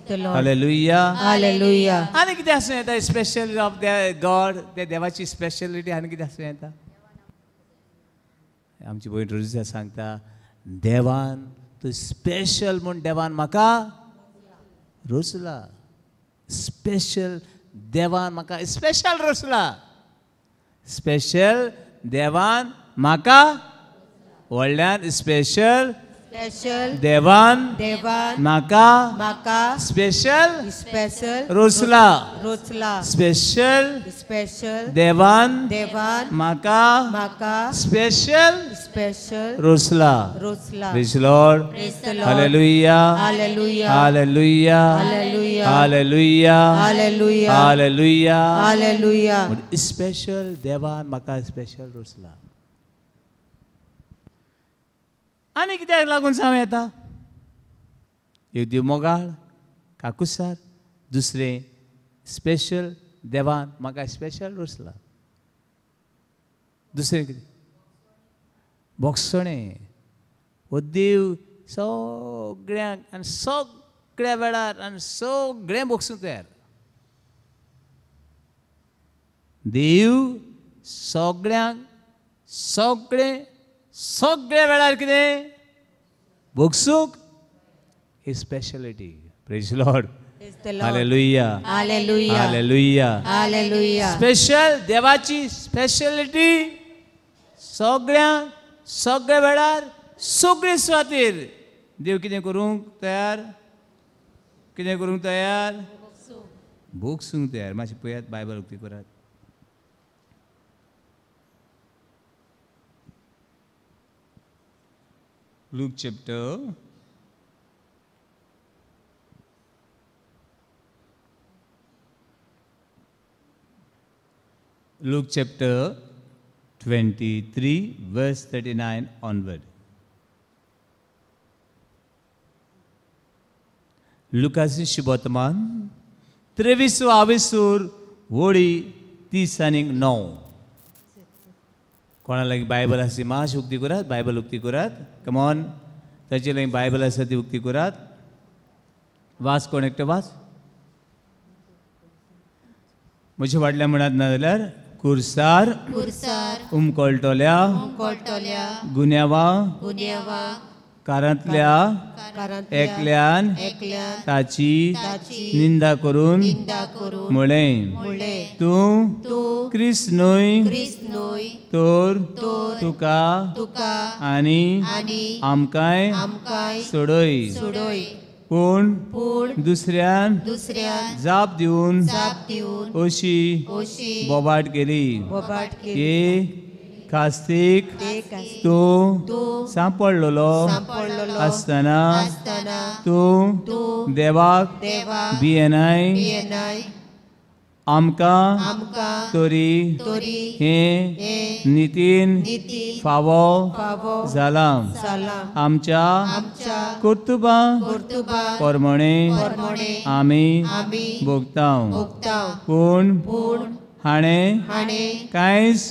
hallelujah, hallelujah. आनी कितें आसूं येता स्पेशल ऑफ the God? त्या देवाची स्पेशलिटी आनी कितें आसूं येता? आमची भयण रोजिता सांगता देवान तूं स्पेशल म्हूण देवान म्हाका रोसला. स्पेशल देवान म्हाका स्पेशल रोसला. स्पेशल देवान म्हाका व्हडल्यान स्पेशल स्पेशल देवान देवान म्हाका म्हाका स्पेशल स्पेशल रोसला. रोसला. स्पेशल स्पेशल देवान देवान म्हाका म्हाका स्पेशल स्पेशल रोसला. रोसला. Praise Lord, hallelujah, hallelujah, hallelujah, hallelujah, hallelujah, hallelujah, hallelujah, hallelujah. Special देवान म्हाका स्पेशल रोसला. आनी कित्याक लागून सांगू येता? एक देव मोगाळ काकुसार, दुसरें स्पेशल देवान म्हाका स्पेशल रोसला. दुसरें कितें? बोगसणें. हो देव सगळ्यांक आनी सगळ्या वेळार आनी सगळें बोगसूंक तयार. देव सगळ्यांक सगळें सगळ्या वेळार कितें बोगसूंक ही speciality. Praise Lord, hallelujah, hallelujah, hallelujah, hallelujah. Special देवाची स्पेशलिटी सगळ्यांक सगळ्या वेळार सगळे सुवातेर देव कितें करूंक तयार? कितें करूंक तयार? भोगसूंक तयार. मातशें पळयात बायबल उक्ती करात. Luke chapter Luke chapter 23 verse 39 onward. लुकासी शुभवर्तमान 23 आवेसूर Holi 39. कोणा लागीं बायबल आसा मातशें उक्ती करात. बायबल उक्ती करात. कमॉन, ताचे लागीं बायबल आसा ती उक्ती करात. वाच, कोण एकटो वाच. म्हज्या वाडल्या म्हणात ना जाल्यार कुर्सार उमकळटल्या गुन्यांवा कारांतल्या एकल्यान ताची निंदा करून म्हळें, तूं क्रिस्त न्हय तर तुका आनी आमकांय सोडय. पूण दुसऱ्यान जाप दिवन अशी बोबाट केली, हे कास्तीक तूं सांपडलेलो आसतना तूं देवाक भियेनाय. आमकां तरी हें नितीन फावो जालां. आमच्या कर्तुबां परमणे आमी भोगता, पूण हाणें कांयच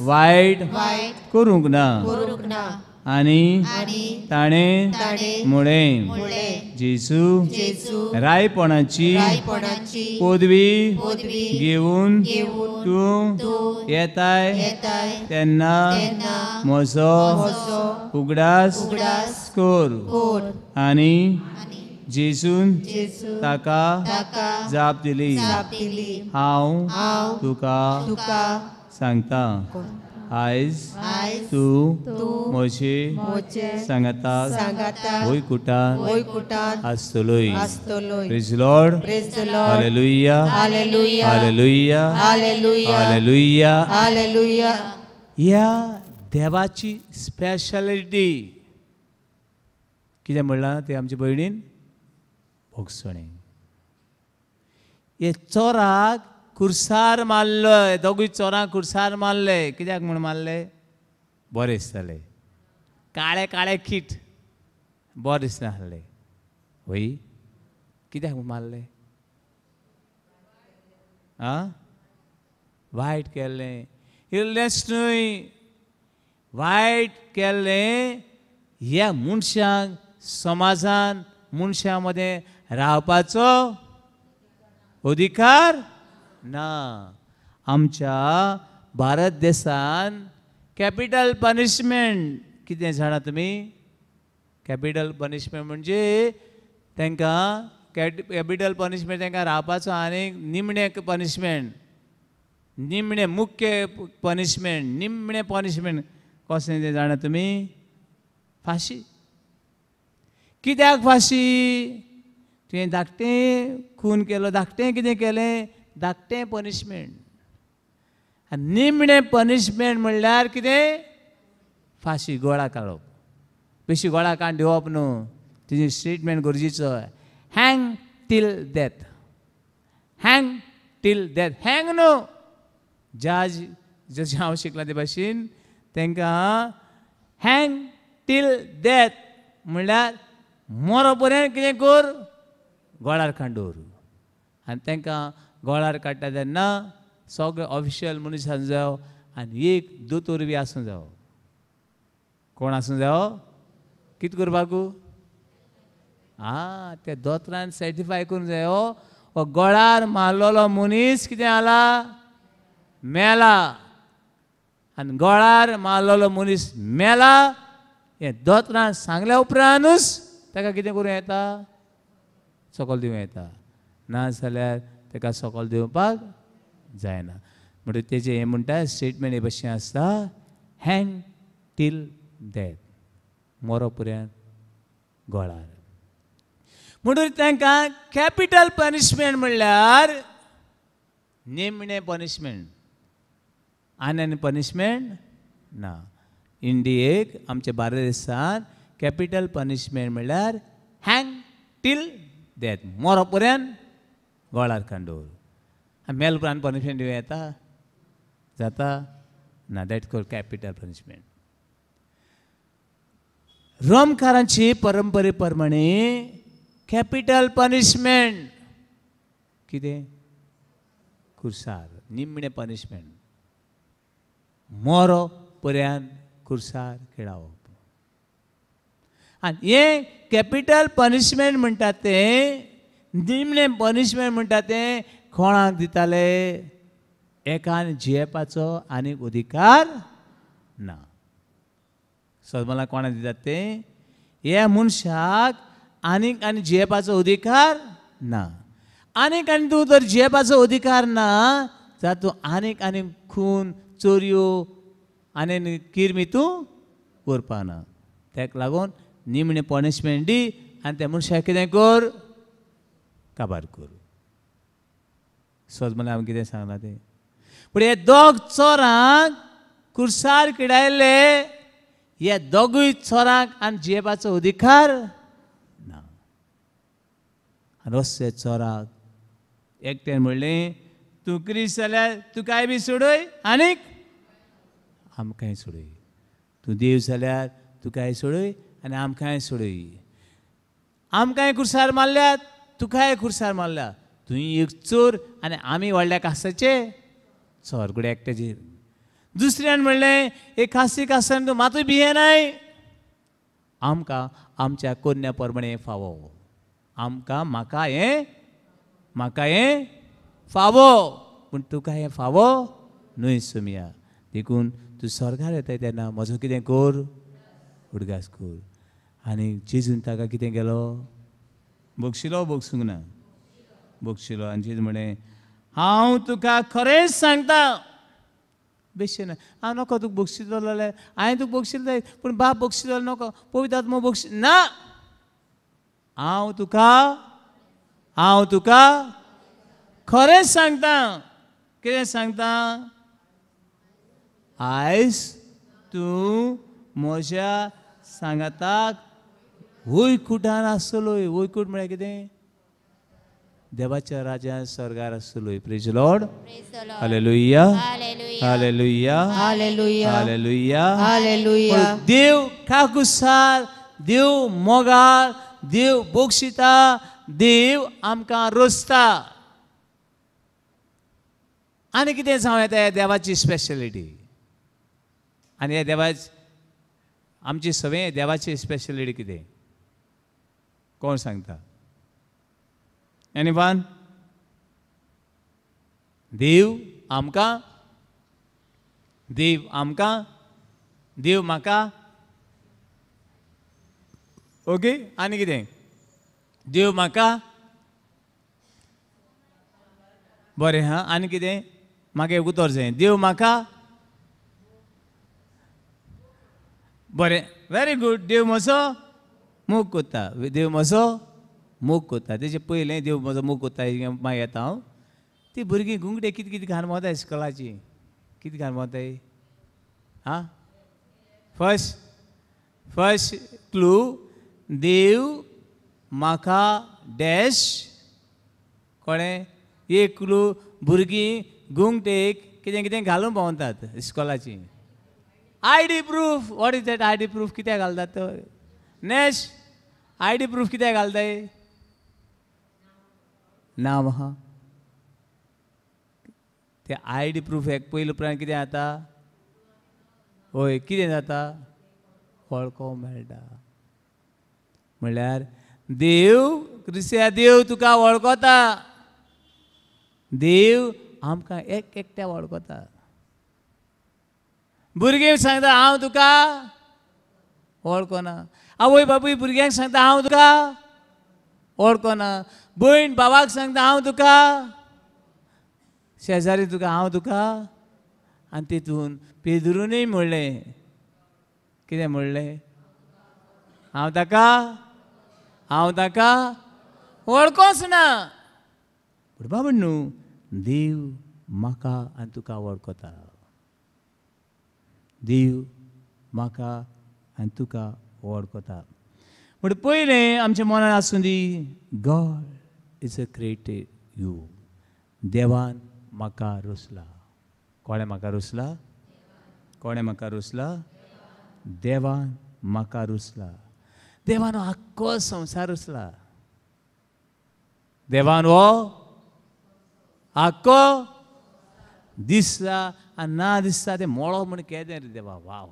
वायट करूंक ना. आनी ताणें म्हळें, जेजू रायपणाची पदवी घेवन तूं येताय तेन्ना म्हजो उगडास कर. आनी जेजून ताका जाप दिली, हांव तुका सांगता, आयज तूं म्हजे सांगाता वैकुटांत आसतलोय. Praise Lord. Hallelujah, hallelujah, hallelujah. ह्या देवाची स्पेशालिटी कितें म्हणलां तें आमचे भयणीन भोगसणें. हे चोराक कुर्सार मारलो, दोगूय चोरांक कुर्सार मारले. कित्याक म्हूण मारले? बरें दिसतालें, काळे काळे किट बरें दिसनासलें. वय कित्याक म्हूण मारले? आं, वायट केल्लें इल्लेंच न्हय, वायट केल्लें ह्या मनशांक समाजान मनशां मदें रावपाचो अधिकार ना. आमच्या भारत देशान कॅपिटल पनिशमेंट कितें जाणा तुमी? कॅपिटल पनिशमेंट म्हणजे तांकां कॅपिटल पनिशमेंट तांकां रावपाचो आनी निमणें पनिशमेंट, निमणें मुख्य पनिशमेंट, निमणें पनिशमेंट कसलें तें जाणा तुमी? फांशी. कित्याक फांशी? तुवें धाकटें खून केलो, धाकटें कितें केलें, धाकटें पनिशमेंट. आनी निमणें पनिशमेंट म्हणल्यार कितें? फांशी, गोळा काडप. बेशी गोळा काडून दिवप न्हू, तिजी ट्रिटमेंट गरजेचो. Hang till death, hang till death. Hang न्हू, जज जशें हांव शिकलां ते भाशेन तांकां हँग टील डेथ म्हणल्यार मरो पर्यंत कितें कर, गोळार काडून दवर. आनी तांकां गोळार काडटा तेन्ना सगळे ऑफिशियल मनीस आसूं जावो आनी एक दोतोर बी आसूं जावो. कोण आसूं जावो? कितें करपाकू? आं, त्या दोतोरान सर्टिफाय करूंक जायो हो गोळार मारलेलो मनीस कितें जाला, मेला. आनी गोळार मारलेलो मनीस मेला हें दोतोरान सांगल्या उपरांतूच ताका कितें करूं येता, सकयल दिवं येता. ना जाल्यार ताका सकयल दिवपाक जायना. म्हणटकीर तेजें हें म्हणटा स्टेटमेंट हे भशेन आसता, हँग टील डेथ, मरो पर्यंत गोळार. म्हणून तांकां कॅपिटल पनिशमेंट म्हणल्यार निमणें पनिशमेंट, आनी आनी पनिशमेंट ना. इंडियेक आमच्या भारत देशांत कॅपिटल पनिशमेंट म्हणल्यार हँग टील डेथ, मरो पर्यंत गोळार काडून दवर. आनी मेल उपरांत पनिशमेंट दिवं येता? जाता ना. That call capital punishment. रोमकारांची परंपरे प्रमाणे कॅपिटल पनिशमेंट कितें? कुर्सार, निमणें पनिशमेंट, मरो पर्यंत कुर्सार खेळावप. आनी हें कॅपिटल पनिशमेंट म्हणटा तें, निमणें पनिशमेंट म्हणटा तें कोणाक दिताले? एकान जियेवपाचो आनीक अधिकार ना. सदमला कोणाक दितात तें? ह्या मनशाक आनीक आनी जियेवपाचो अधिकार ना. आनीक आनी तूं जर जियेवपाचो अधिकार ना जाल्यार तूं आनीक आनी खून, चोरयो आनी किरमी तूं करपा ना. ताका लागून निमणें पनिशमेंट दी आनी त्या मनशाक कितें कर, काबार कर. सज म्हणल्यार हांवें कितें सांगलां तें. पूण हे दोग चोरांक कुर्सार किडायले, हे दोगूय चोरांक आनी जियेवपाचो अधिकार ना. आनी असले चोराक एकट्यान म्हणलें, तूं क्रिस्त जाल्यार तुकाय बी सोडय आनीक आमकांय सोडय. तूं देव जाल्यार तुकाय सोडय आनी आमकांय सोडय. आमकांय खुर्सार मारल्यात, तुकाय खुर्सार मारल्या. तुवें एक चोर आनी आमी व्हडल्या कासाचे चोर गुडे एकट्याचेर. दुसऱ्यान म्हणलें एक खासी कासान तूं मातूय भियेनाय. आमकां आमच्या कोन्या प्रमाणें फावो, आमकां म्हाका हें म्हाका हें फावो, पूण तुका हें फावो न्हय सोमिया. देखून तूं स्वर्गार येताय तेन्ना म्हजो कितें कर, उडगास कर. आनी जेजून ताका कितें केलो, बक्षिलो बक्षूंक ना, बक्षिलो. आनी जेजू म्हणलें हांव तुका खरेंच सांगता, बेश्टें ना, हांव नको तुका बक्षितलो जाल्यार हांवें तुका बक्षितलो जाय, पूण बाप बक्षितलो नको, पवित्र आत्मो बक्षी ना, हांव तुका हांव तुका खरेंच सांगता. कितें सांगता? आयज तूं म्हज्या सांगाताक वैकुटान आसतलोय. वैकूट म्हळ्यार कितें? देवाच्या राज्यान स्वर्गार आसतलोय. Praise Lord. Hallelujah, hallelujah, hallelujah, hallelujah, hallelujah. देव काकुसार, देव मोगाळ, देव बक्षिता, देव आमकां रोसता. आनी कितें जावं येता ह्या देवाची स्पेशलिटी? आनी ह्या देवाची आमची सवय देवाची स्पेशलिटी कितें कोण सांगता? एनीवन? देव आमकां, देव आमकां, देव म्हाका. ओके, आनी कितें? देव म्हाका बरें हां, आनी कितें? म्हाका एक उतर जाय, देव म्हाका बरें, व्हेरी गूड. देव म्हजो मोग कोत्ता, देव म्हजो मोग कोत्ता. तेजे पयलें देव म्हजो मोग कोत्ता मागीर येता हांव. ती भुरगीं घुंगटे कितें कितें घालून भोंवताय इस्कोलाची, कितें घालून भोंवताय? आं, फर्स्ट फर्स्ट क्लू, देव म्हाका डॅश. कळ्ळें? एक क्लू, भुरगीं घुंगटेक कितें कितें घालून भोंवतात इस्कोलाची. I D proof. What is that I D proof? कित्याक घालतात तो? नॅश, I D proof कित्याक घालताय? नांव आहा ते I D proof. एक पयले उपरांत कितें जाता? हय, कितें जाता? वळखो मेळटा. म्हणल्यार देव क्रिस्त्या देव तुका वळखता. देव आमकां एक एकट्या वळखता. भुरगीं सांगता हांव तुका वळखना. आवय बापूय भुरग्यांक सांगता हांव तुका वळखना. भयण भावाक सांगता हांव तुका, शेजारी तुका हांव तुका. आनी तितून पेद्रूनय म्हणलें, कितें म्हणलें? हांव ताका हांव ताका वळखोच ना. पूण बाबा न्हू, देव म्हाका आनी तुका वळखता. देव म्हाका आनी तुका वळखता. पूण पयलें आमच्या मनान आसूं दी, God is a created you. देवान म्हाका रोसला. कोणें म्हाका रोसला? कोणें म्हाका रोसला? देवान म्हाका रोसला. देवान हो आख्खो संवसार रोसला. देवान हो आख्खो दिसता आनी ना दिसता तें मोळो म्हूण केदें रे देवा. वाव,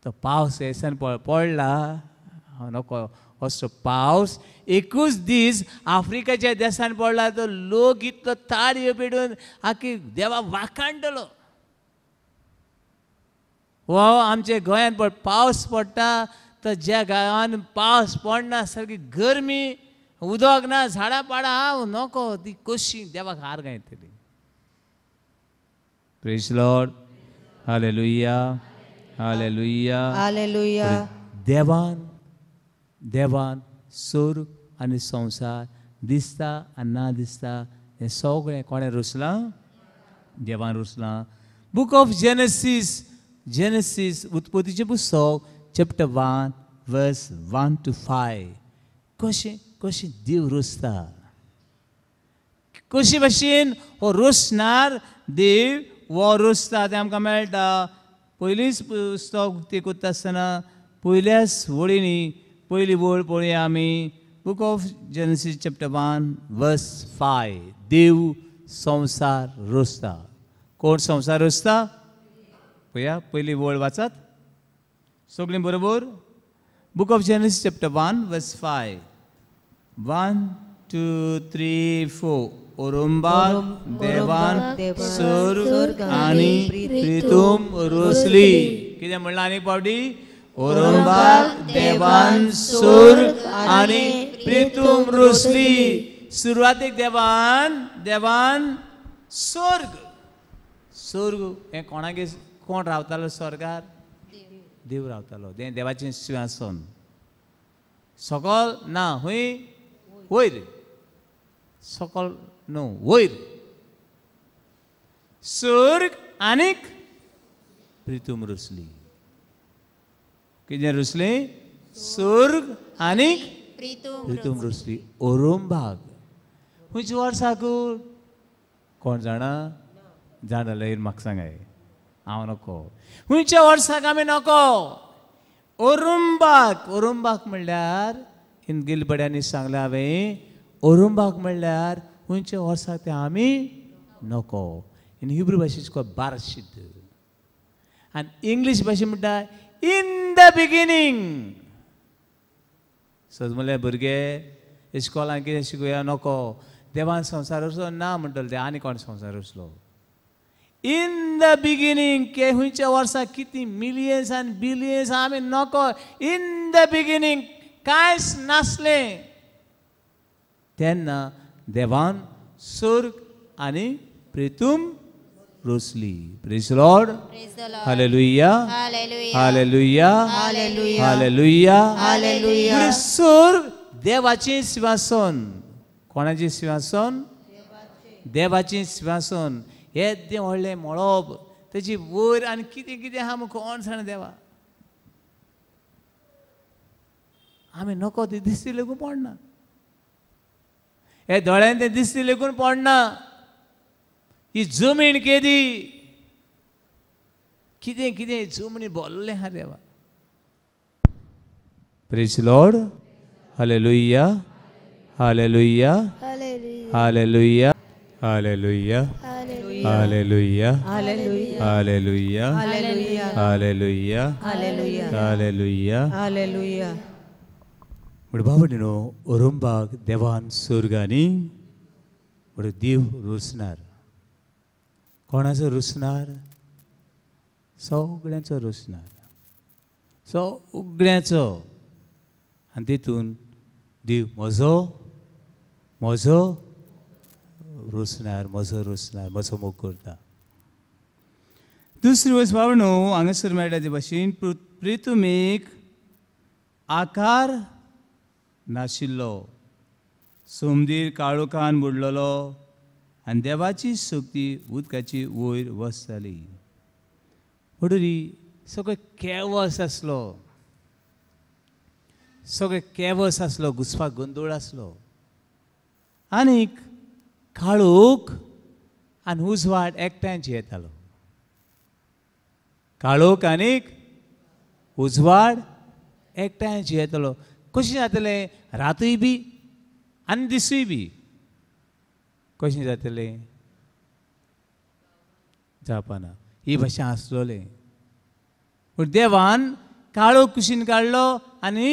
तो पावस हेसान पडला हांव नको असो पावस एकूच दीस आफ्रिकाच्या देसान पडला तो लोक इतलो ताळयो पेटून आखी देवा वाखाणटलो. हो आमच्या गोंयांत पावस पडटा तर ज्या गांवान पावस पडना सारकी गरमी, उदक ना, झाडां पाडां, हांव नको ती कशी देवाक हार घालतली. Praise Lord. Hallelujah, hallelujah, hallelujah. देवान देवान स्वर्ग आनी संवसार दिसता आनी ना दिसता हें सगळें कोणें रोसलां? देवान रोसलां. बूक ऑफ जेनेसीस, जेनेसीस उत्पत्तीचें पुस्तक चॅप्टर 1 वर्स 1 to 5. कशें कशें देव रोसता, कशी भाशेन हो रोसणार देव हो रोसता तें आमकां मेळटा. पयलींच पुस्तक उक्ती करता आसतना पयल्याच वळींनी पयली वळ पळोवया आमी. Book of Genesis chapter 1 verse 5. देव संवसार रोसता. कोण संवसार रोसता? पळया पयली वळ वाचात सगळीं बरोबर. Book of Genesis chapter 1 verse 5. 1 2 3 4. ओरोंबाक देवान स्वर्ग आनी प्रितूम रोसली. कितें म्हणलां आनी पावटी? ओरोंबाक देवान स्वर्ग आनी प्रितूम रोसली. सुरवातेक देवान देवान स्वर्ग. स्वर्ग हें कोणागे कोण रावतालो स्वर्गार? देव रावतालो. देवाचें सिंहासन सकल ना, हूंय वयर, सकल न्हू वयर. स्वर्ग आनीक प्रितूम रोसली. कितें रोसली? स्वर्ग आनीक प्रितूम रोसली. ओरोंबाग खंयच्या वर्साक कोण जाणा? जाणा जाल्यार म्हाका सांगाय, हांव नको. खंयच्या वर्साक आमी नको. ओरुंबाक. ओरुंबाक म्हणल्यार इन गिलबड्यांनी सांगलां हांवें, ओरुंबाक म्हणल्यार खंयच्या वर्साक तें आमी नको. इन हिब्रू भाशेचो बारशीद आनी इंग्लीश भाशे म्हणटा इन the beginning. सज म्हणल्यार भुरगे इस्कॉलान कितें शिकूया नको, देवान संवसार रचलो ना म्हणटले ते, आनी कोण संवसार रचलो? इन the beginning के खंयच्या वर्सा कितें मिलियन्स आनी बिलियन्स आमी नको. इन the beginning कांयच नासलें तेन्ना देवान स्वर्ग आनी प्रितूम Rosalie. Praise Lord. Hallelujah. Hallelujah. Hallelujah. Hallelujah. स्वर्ग देवाचें सिंहासन. कोणाचें सिंहासन? देवाचें सिंहासन. येदें व्हडलें मळब, तेजी वयर आनी कितें कितें आहा म्हूण कोण जाणा देवा. आमी नको ती दिसती लेगून पडना, हे दोळ्यान तें दिसती लेगून पडना. ही जमीन केदी कितें कितें जमनी भरलें आहा देवा. Praise Lord. Hallelujah. Hallelujah. Hallelujah. Hallelujah. Hallelujah. Hallelujah. Hallelujah. Hallelujah. Hallelujah. म्हण बाबा ओरुंबाक देवान स्वर्गांनी म्हण देव रोसणार. कोणाचो रोसणार? सगळ्यांचो रोसणार, सगळ्यांचो. आनी तितून देव म्हजो म्हजो रोसणार, म्हजो रोसणार, म्हजो मोग करता. दुसरी वस्त बाबा न्हू हांगासर मेळटा ते भाशेन प्रितुमेक आकार नाशिल्लो, सोमदीर काळोखान बुडलेलो आनी देवाची शक्ती उदकाची वयर वसताली. म्हणटरी सगळें केवस आसलो, सगळें केवस आसलो, घुसपा गोंदळ आसलो. आनीक काळोख आनी उजवाड एकठांय येतालो. काळोख आनीक उजवाड एकठांय येतालो. कशें जातलें? रातूय बी आनी दिसूय बी. कशें जातलें? जावपाना. ही भाशा आसलोलें. पूण देवान काळोख कुशीन काडलो आनी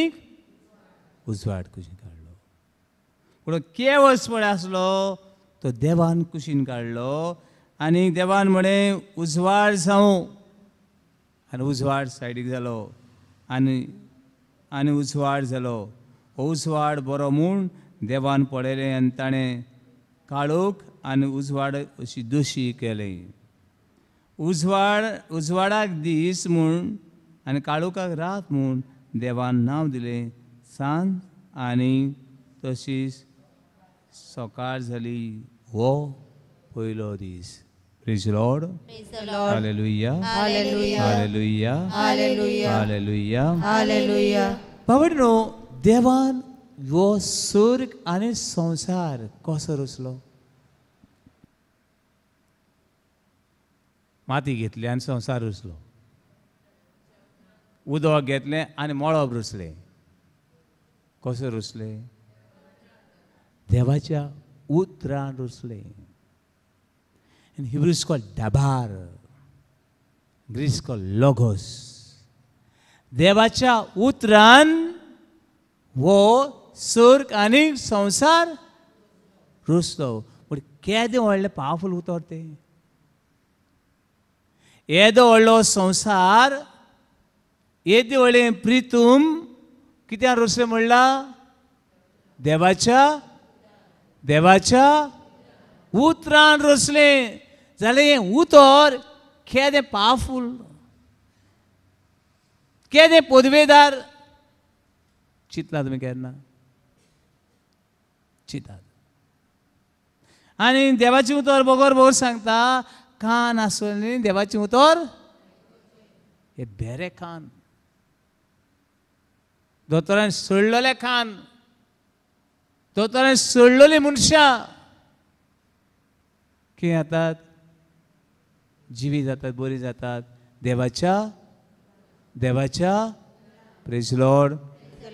उजवाड कुशीन काडलो. पूण केवस पळय आसलो तो देवान कुशीन काडलो आनी देवान म्हळें उजवाड जावं, आनी उजवाड सायडीक जालो आनी आनी उजवाड जालो. हो उजवाड बरो म्हूण देवान पळयलें आनी ताणें काळोख आनी उजवाड अशी दोशी केली. उजवाड उजवाडाक दीस म्हूण आनी काळोखाक रात म्हूण देवान नांव दिलें सांज आनी तशीच सकाळ जाली. हो पयलो दीस. Praise Lord. Hallelujah. Hallelujah. Hallelujah. Hallelujah. बाबा देवान हो स्वर्ग आनी संवसार कसो रचलो? माती घेतली आनी संवसार रुसलो, उदक घेतलें आनी मळब रुसलें. कसो रुसलें? देवाच्या उतरान रुसलें. In Hebrew is called dabar, Greek is called logos. देवाच्या उतरान हो स्वर्ग आनी संवसार रुसलो. पूण केदें व्हडलें पावरफूल उतर तें. येदो व्हडलो संवसार, येदें व्हडलें प्रितूम कित्याक रुसलें म्हणलां? देवाच्या देवाच्या उतरान रुसलें. जाल्यार हें उतर केदें पावरफूल, केदें पदवेदार. चिंतला तुमी केन्ना? चिंतात. आनी देवाचें उतर बगर बगर सांगता, कान आसलें देवाचें उतर हे बेरे कान, दोतोरान सोडलेले कान, दोतोरान सोडलेली मनशां कितें जातात? जिवी जातात, बरी जातात देवाच्या देवाच्या. Praise Lord.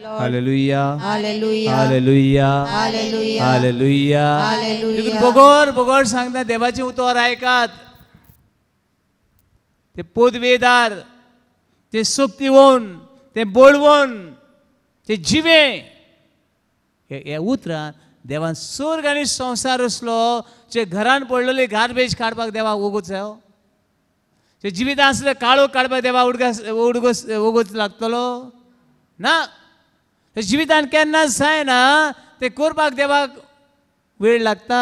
Hallelujah, hallelujah, hallelujah, hallelujah, hallelujah. Hallelujah. बगर बगर सांगता देवाचें उतर आयकात. ते पदवेदार, ते शक्तीवन, ते बळवण, ते जिवे ह्या उतरान देवान स्वर्ग आनी संवसार आसलो. जे घरान पडलेली गार्बेज काडपाक देवाक वोगोच जायो, जे जिवितां आसले काळोख काडपाक देवाक उडगोस वोगोच लागतलो ना. ते जिवितान केन्ना जायना ते करपाक देवाक वेळ लागता,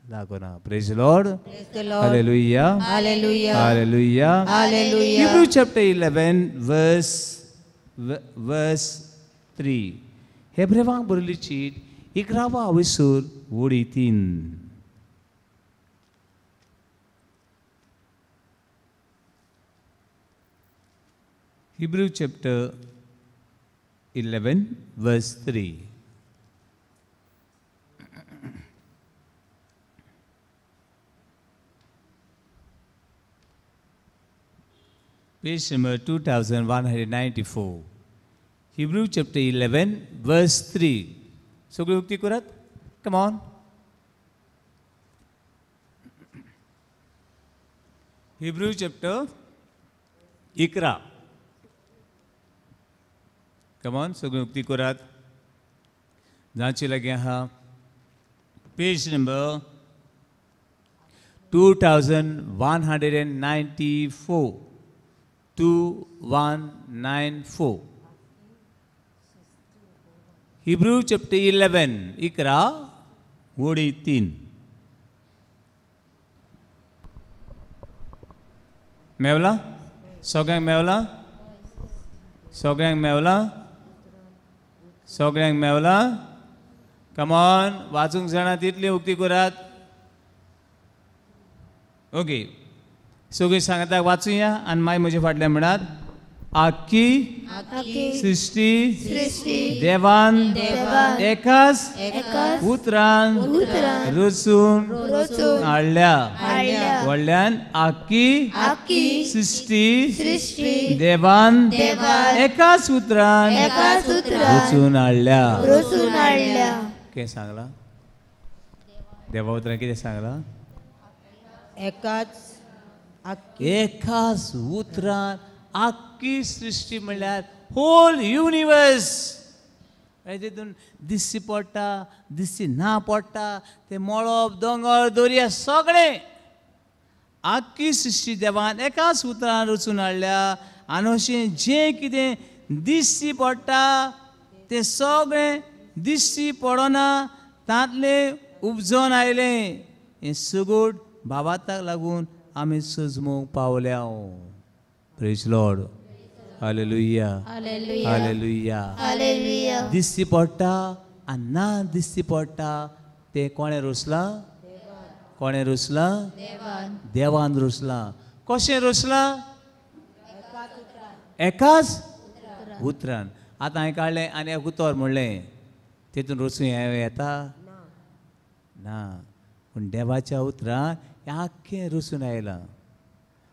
लागना. Praise Lord. Hallelujah, hallelujah, hallelujah, hallelujah. Hebrew chapter 11 verse 3. हेब्रेवांक बरयल्ली चीट 11 अविसूर OD 3. Hebrew chapter 11 verse 3. Page number 2194. Hebrew chapter 11 verse 3. सगळी उक्ती करात. Come on. Hebrew chapter 11. Come on, सगळी उक्ती करात. जांची लागी आहा page number 2194. 2194. Hebrew chapter 11 11 ओडी 3. मेवला? सगळ्यांक मेवला? सगळ्यांक मेवला? सगळ्यांक मेवला? कमॉन, वाचूंक जाणा तितली उक्ती करात. ओके, सगळीं सांगता वाचुया आनी मागीर म्हजे फाटल्यान म्हणात. आख्खी सृश्टी देवान एकाच उतरान रचून हाडल्या. व्हडल्यान आख्खी सृश्टी देवान एकाच उतरान रचून हाडल्या. कितें सांगलां? देवा उतरान कितें सांगलां? एकाच एकाच उतरान आख्खी सृश्टी म्हणल्यार होल युनिवर्स. तितून दिसची पडटा, दिसची ना पडटा, ते मळब, दोंगर, दर्या सगळें आख्खी सृश्टी देवान एकाच उतरान रचून हाडल्या. आनी अशें जें कितें दिसची पडटा तें सगळें दिसची पडना तांतलें उपजोन आयलें. हें सगळें भावार्थाक लागून आमी सजमूंक पावल्या. Praise Lord. Hallelujah, hallelujah. दिसची पडटा आनी ना दिसची पडटा तें कोणें रचलां? कोणें रचलां? देवान रचलां. कशें रचलां? एकाच उतरान. आतां हांवें काडलें आनी एक उतर म्हणलें, तितून रचून हें येता ना. पूण देवाच्या उतरान हें आख्खें रचून आयलां.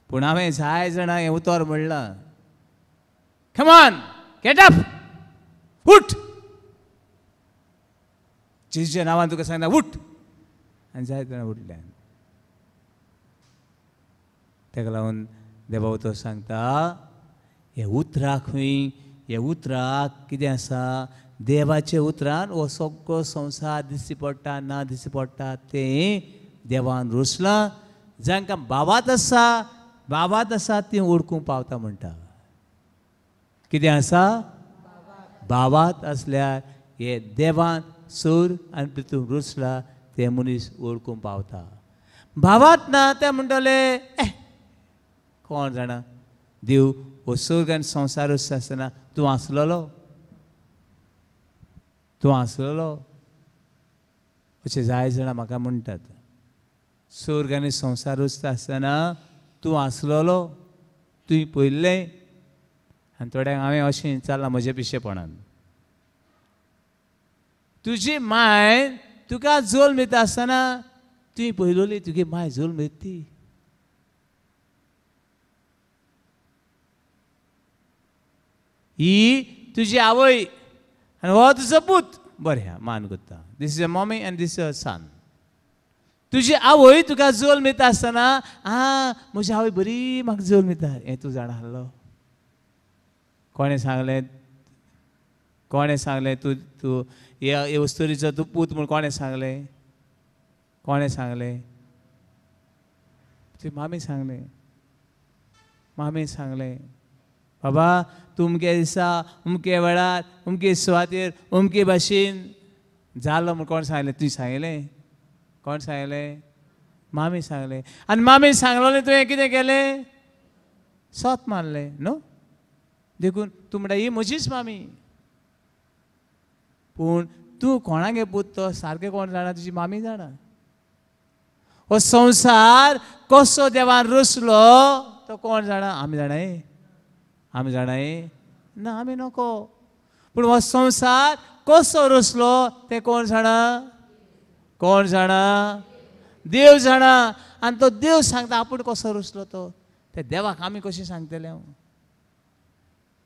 पूण हांवें जाय जाणां हें उतर म्हणलां, कमॉन गेट अप, उठ, जेजूच्या नांवान तुका सांगता उठ. आनी जाय जाणां उठल्यान. ताका लागून देवा उतर सांगता, हे उतराक खंय, हे उतराक कितें आसा, देवाच्या उतरान हो सगळो संवसार दिश्टी पडटा ना दिश्टी पडटा तें देवान रचलां. जांकां बाबात आसा, बाबात आसा ती ओळखूंक पावता म्हणटा. कितें आसा, बाबात आसल्यार हे देवान सूर आनी पृथ्वी रचला ते मनीस ओळखूंक पावता. बाबात ना ते म्हणटले कोण जाणा, देव हो स्वर्ग आनी संवसार रचता आसतना तूं आसलेलो, तूं आसलेलो अशें जाय जाणां म्हाका म्हणटात. स्वर्ग आनी संवसार रचता आसतना तूं आसलेलो, तुवें पळयल्लें. आनी थोड्यांक हांवें अशें चल्लां म्हज्या पिशेपणान, तुजी माय तुका जल्म दिता आसतना तुवें पळयलोली तुगे माय जल्म दिता ती. ही तुजी आवय आनी हो तुजो पूत. बरें, मान करता, this is a mummy and this is a son. तुजी आवय तुका जल्म दिता आसतना आं म्हजी आवय बरी म्हाका जल्म दिता हें तूं जाणा आसलो? कोणें सांगलें? कोणें सांगलें तूं तूं हे वस्तुरीचो तूं पूत म्हूण कोणें सांगलें? कोणें सांगलें? तुजी मामी सांगलें. मामी सांगलें, बाबा तूं अमके दिसा अमके वेळार अमके सुवातेर अमके भाशेन जालो म्हूण कोण सांगलें? तुवें सांगलें? कोण सांगलें? मामी सांगलें. आनी मामी सांगलोलें तुवें कितें केलें? सत मानलें न्हू. देखून तूं म्हणटा ही म्हजीच मामी. पूण तूं कोणागे पूत तो सारकें कोण जाणा? तुजी मामी जाणा. हो संवसार कसो देवान रचलो तो कोण जाणा? आमी जाणाय? आमी जाणाय ना, आमी नको. पूण हो संवसार कसो रचलो तें कोण जाणा? कोण जाणा? देव जाणा. आनी तो देव सांगता आपूण कसो रचलो तो. ते देवाक आमी कशें सांगतले? हांव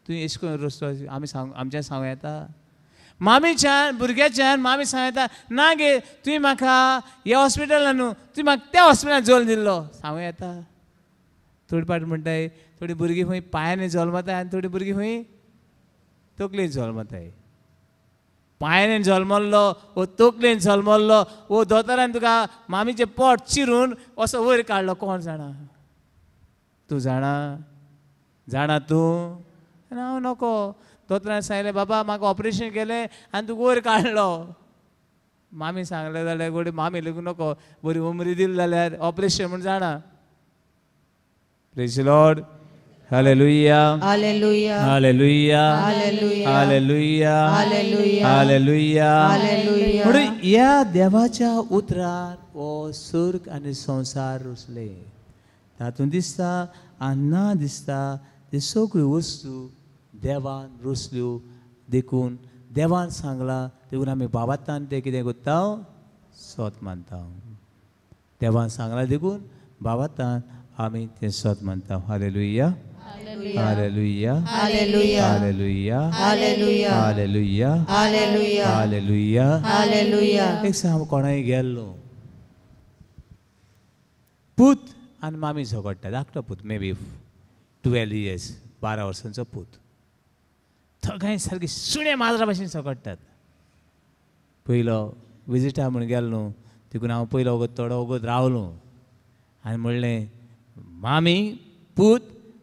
तुवें एश करून रचलो आमी सांग, आमच्यान सांगूं येता? मामीच्यान भुरग्याच्यान मामी सांगू येता ना गे तुवें म्हाका ह्या हॉस्पिटलान न्हू तुवें म्हाका त्या हॉस्पिटलान जल्म दिल्लो, सांगूं येता? थोडी पाट म्हणटाय थोडी भुरगीं खंय पांयांनी जल्मताय आनी थोडी भुरगीं खंय तकलेन जल्मताय. पांयांनी जल्मल्लो वो तकलेन जल्मल्लो वो दोतोरान तुका मामीचें पोट चिरून असो वयर काडलो, कोण जाणा? तूं जाणा? जाणा तूं? हांव नको. दोतोरान सांगलें बाबा म्हाका ऑपरेशन केलें आनी तुका वयर काडलो. मामी सांगलें जाल्यार गोडी मामी लेगून नको, बरी उमरी दिली जाल्यार ऑपरेशन म्हूण जाणा. Praise the Lord. Hallelujah. Hallelujah. Hallelujah. Hallelujah. Hallelujah. Hallelujah. Hallelujah. Hallelujah. म्हणून ह्या देवाच्या उतरार हो स्वर्ग आनी संवसार रचले. तातूंत दिसता आनी ना दिसता ते सगळ्यो वस्तू देवान रचल्यो. देखून देवान सांगलां, देखून आमी बाबातान तें कितें करता? सत मानता. देवान सांगलां देखून बाबातान आमी तें सत मानता. Hallelujah. Hallelujah. Hallelujah. Hallelujah. Hallelujah. Hallelujah. Hallelujah. Hallelujah. Hallelujah. एक हांव कोणाय गेल्लो, पूत आनी मामी झगडटा. धाकटो पूत, मे बी 12 इयर्स, 12 वर्सांचो पूत. थगाय सारकी सुण्या माजरा भाशेन झगडटात. पयलो विजिटा म्हूण गेलो न्हू, तिकून हांव पयलो वगत थोडो वगत रावलो आनी म्हणलें मामी पूत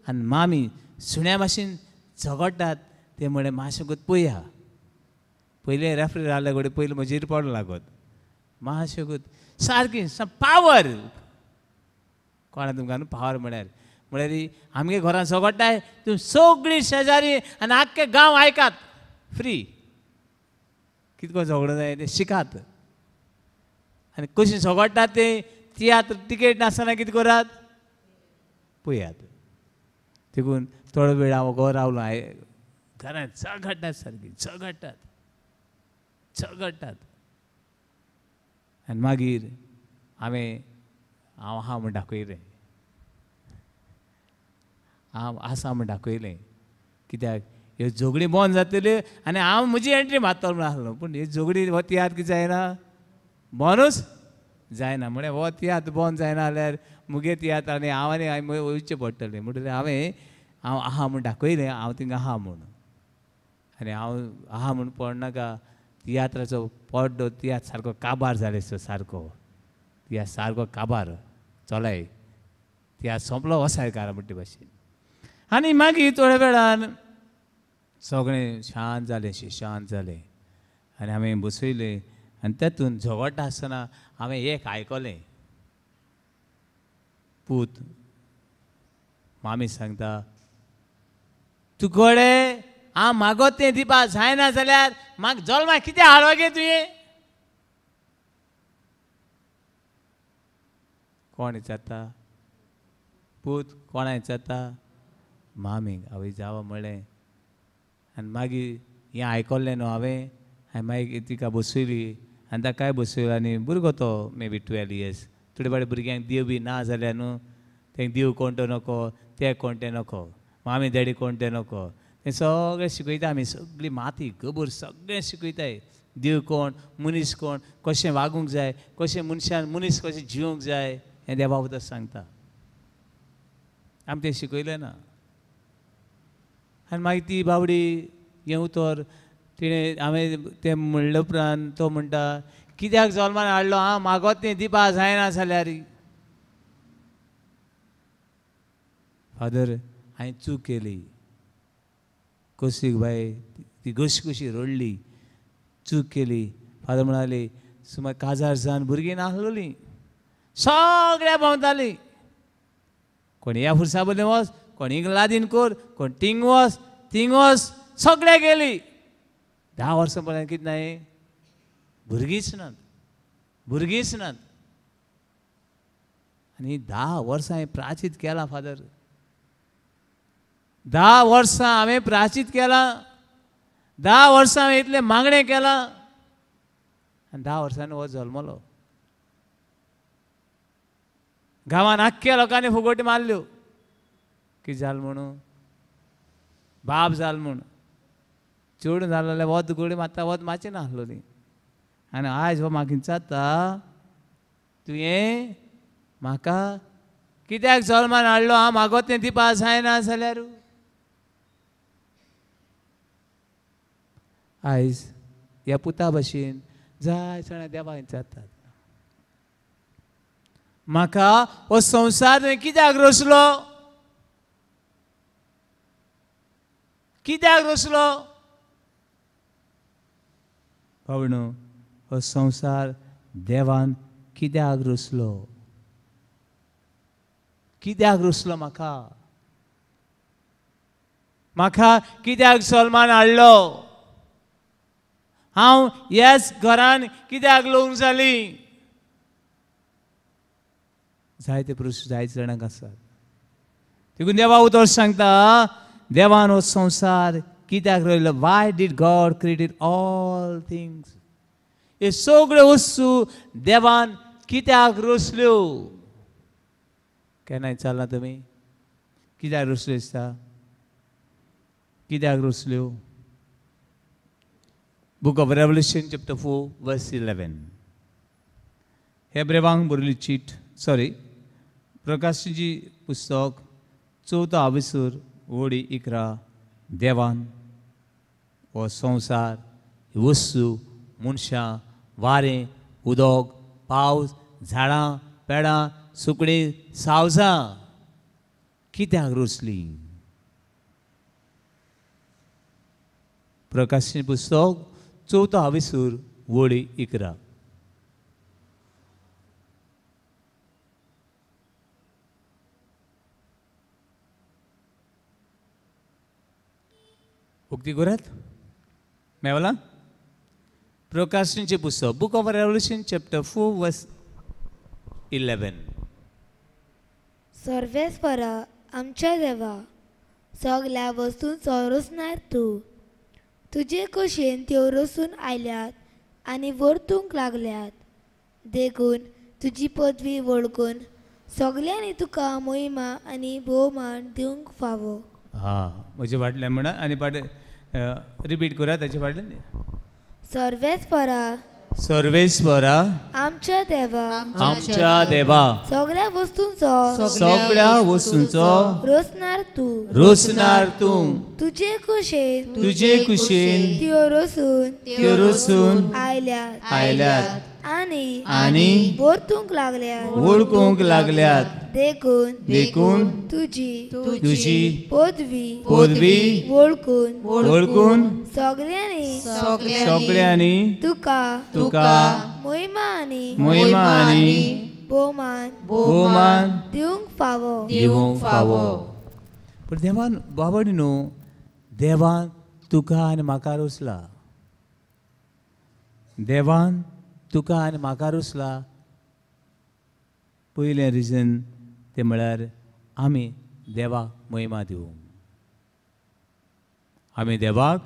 आनी मामी सुण्या भाशेन झगडटात ते म्हणलें मातशें गत पळया. पयलें रेफ्री रावले कडेन पयलीं म्हजेर पडूंक लागत मातशें गत सारकी पावर. कोणा तुमकां न्हू पावर म्हळ्यार, म्हळ्यार आमगे घरान झगडटाय तूं सगळीं शेजारी आनी आख्खे गांव आयकात फ्री. कितको झगडो जाय तें शिकात. आनी कशीं झगडटात तें तियात्र टिकेट नासतना कितें करात पळयात. देखून थोडो वेळ हांव घरा रावलो. घरांत झगडटात सारकी झगडटात झगडटात. आनी मागीर हांवें हांव आहा म्हूण दाखयलें. हांव आसा म्हूण दाखयलें. कित्याक ह्यो झगडीं बंद जातल्यो आनी हांव म्हजी एंट्री मारतलो म्हूण आसलो. पूण ही झगडी हो तियात्र कितें जायना, बंदूच जायना. म्हळ्यार हो तियात्र बंद जायना जाल्यार मुगे तियात्र आनी हांव आनी हांवें वयचें पडटलें. म्हणटकीर हांवें हांव आहा म्हूण दाखयलें, हांव थिंगा आहा म्हूण. आनी हांव आहा म्हूण पडनाका, तियात्राचो पड्डो तियात्र सारको काबार जाले, सारको तियात्र सारको काबार चलाय, तियात्र सोंपलो वसायकार म्हणटे भाशेन. आनी मागीर थोड्या वेळान सगळें शांत जालें, शांत जालें आनी हांवें बसयलें. आनी तातूंत झगडटा आसतना हांवें एक आयकलें, पूत मामी सांगता, तुकडे हांव मागत तें दिवपा जायना जाल्यार म्हाका जल्मा कितें हाडलो गे तुवें? कोण विचारता? पूत कोणा विचारता? मामीक. आवय जावा म्हळें. आनी मागीर हें आयकल्लें न्हू हांवें, हांवें मागीर तिका बसयली आनी ताकाय बसयलो. आनी भुरगो तो मे बी 12 इयर्स. थोडे फावटी भुरग्यांक देव बी ना जाल्यार न्हू तेंक देव कोण तो नको, ते कोण तें नको, मामी डॅडी कोण तें नको, तें सगळें शिकयता आमी, सगळी माती गोबर सगळें शिकयताय. देव कोण, मनीस कोण, कशें वागूंक जाय, कशें मनशान मनीस कशें जिवंक जाय हें देवा उतर सांगता. आमी तें शिकयलें ना. आनी मागीर ती बावडी हें उतर तिणें हांवें तें म्हणले उपरांत तो म्हणटा, कित्याक जल्मान हाडलो हांव मागत तें दिवपा जायना जाल्यार? फादर हांवें चूक केली. कशी बाय ती कशी कशी रडली, चूक केली. फादर म्हणाली, सुमार काजार जावन भुरगीं नासलोलीं, सगळ्या भोंवतालीं. कोण ह्या फुरसा बदले वच, कोण हिंग लादीन कर, कोण तींग वच तींग वच, सगळ्या गेली. 10 वर्सां पर्यंत कितें ना, भुरगींच नात, भुरगींच नात. आनी 10 वर्सां हांवें प्राचीत केलां फादर, 10 वर्सां हांवें प्राचीत केलां, 10 वर्सां हांवें इतलें मागणें केलां. आनी 10 वर्सांनी हो जल्मलो. गांवान आख्ख्या लोकांनी फुगोटी मारल्यो, कितें जालें म्हणून, बाप जाल म्हूण. चेडूं जालें जाल्यार वत गोडी मारता, वत मारचें नासलोली. आनी आयज हो म्हाका विचारता, तुवें म्हाका कित्याक जल्मान हाडलो? हांव मागत तें दिवपा जायना जाल्यार? आयज ह्या पुता भशेन जाय जाणां देवा विचारतात, म्हाका हो संवसार तुवें कित्याक रचलो? कित्याक रचलो? भावणो, हो संवसार देवान कित्याक रचलो? कित्याक रचलो म्हाका? म्हाका कित्याक सलमान हाडलो? हांव ह्याच घरान कित्याक लग्न जाली? जायते प्रस्न जायते जाणांक आसात. देखून देवा उतर सांगता, देवान हो संवसार कित्याक रयलो? Why did God created all things? हे सगळ्यो वस्तू देवान कित्याक रचल्यो? केन्ना विचारलां तुमी कित्याक रचल्यो दिसता? कित्याक रचल्यो? Book of Revelation chapter 4 verse 11. हेब्रेवांक बरयल्ली चीट, सॉरी, प्रकाशाची पुस्तक 4 आविसूर ओडी 11. देवान हो संवसार, वस्तू, मनशां, वारें, उदक, पावस, झाडां पेडां, सुकणीं, सावजां कित्याक रचलीं? प्रकाशन पुस्तक 4 आविसूर ओडी 11. उक्ती करात मेवला? प्रकाशनाचें पुस्तक, book of Revelation chapter 4 verse 11. सर्वेस्परा आमच्या देवा, सगल्या वस्तूंचो रचणार तूं, तुजे कुशीन त्यो रचून आयल्यात आनी वर्तूंक लागल्यात. देखून तुजी पदवी वळखून सगल्यांनी तुका मोहिमा आनी भोवमान दिवंक फावो. हां, म्हजे फाटल्यान म्हणा आनी फाटलें रिपीट करा ताचे फाटल्यान. सर्वेस्परा, सर्वेस्परा, आमच्या देवा, आमच्या देवा, सगळ्या वस्तूंचो, सगळ्या वस्तूंचो रोसणार तूं, रोसणार तूं, तुजे कुशेन, तुजे कुशेन त्यो रोसून, त्यो रोसून आयल्यात, आयल्यात आनी आनी वळखूंक लागल्यात, वळखूंक लागल्यात. देखून, देखून तुजी, तुजी पदवी, पदवी वळखून, वळखून सगळ्यांनी, सगळ्यांनी तुका, तुका मोहिमा आनी, मोहिमा आनी भोवमान, भोवमान दिवंक फावो, दिवंक फावो. पूण देवान बाबडी न्हू, देवान तुका आनी म्हाका रोसला, देवान तुका आनी म्हाका रोसला. पयलें रिजन तें म्हळ्यार आमी देवाक महिमा दिवंक, आमी देवाक,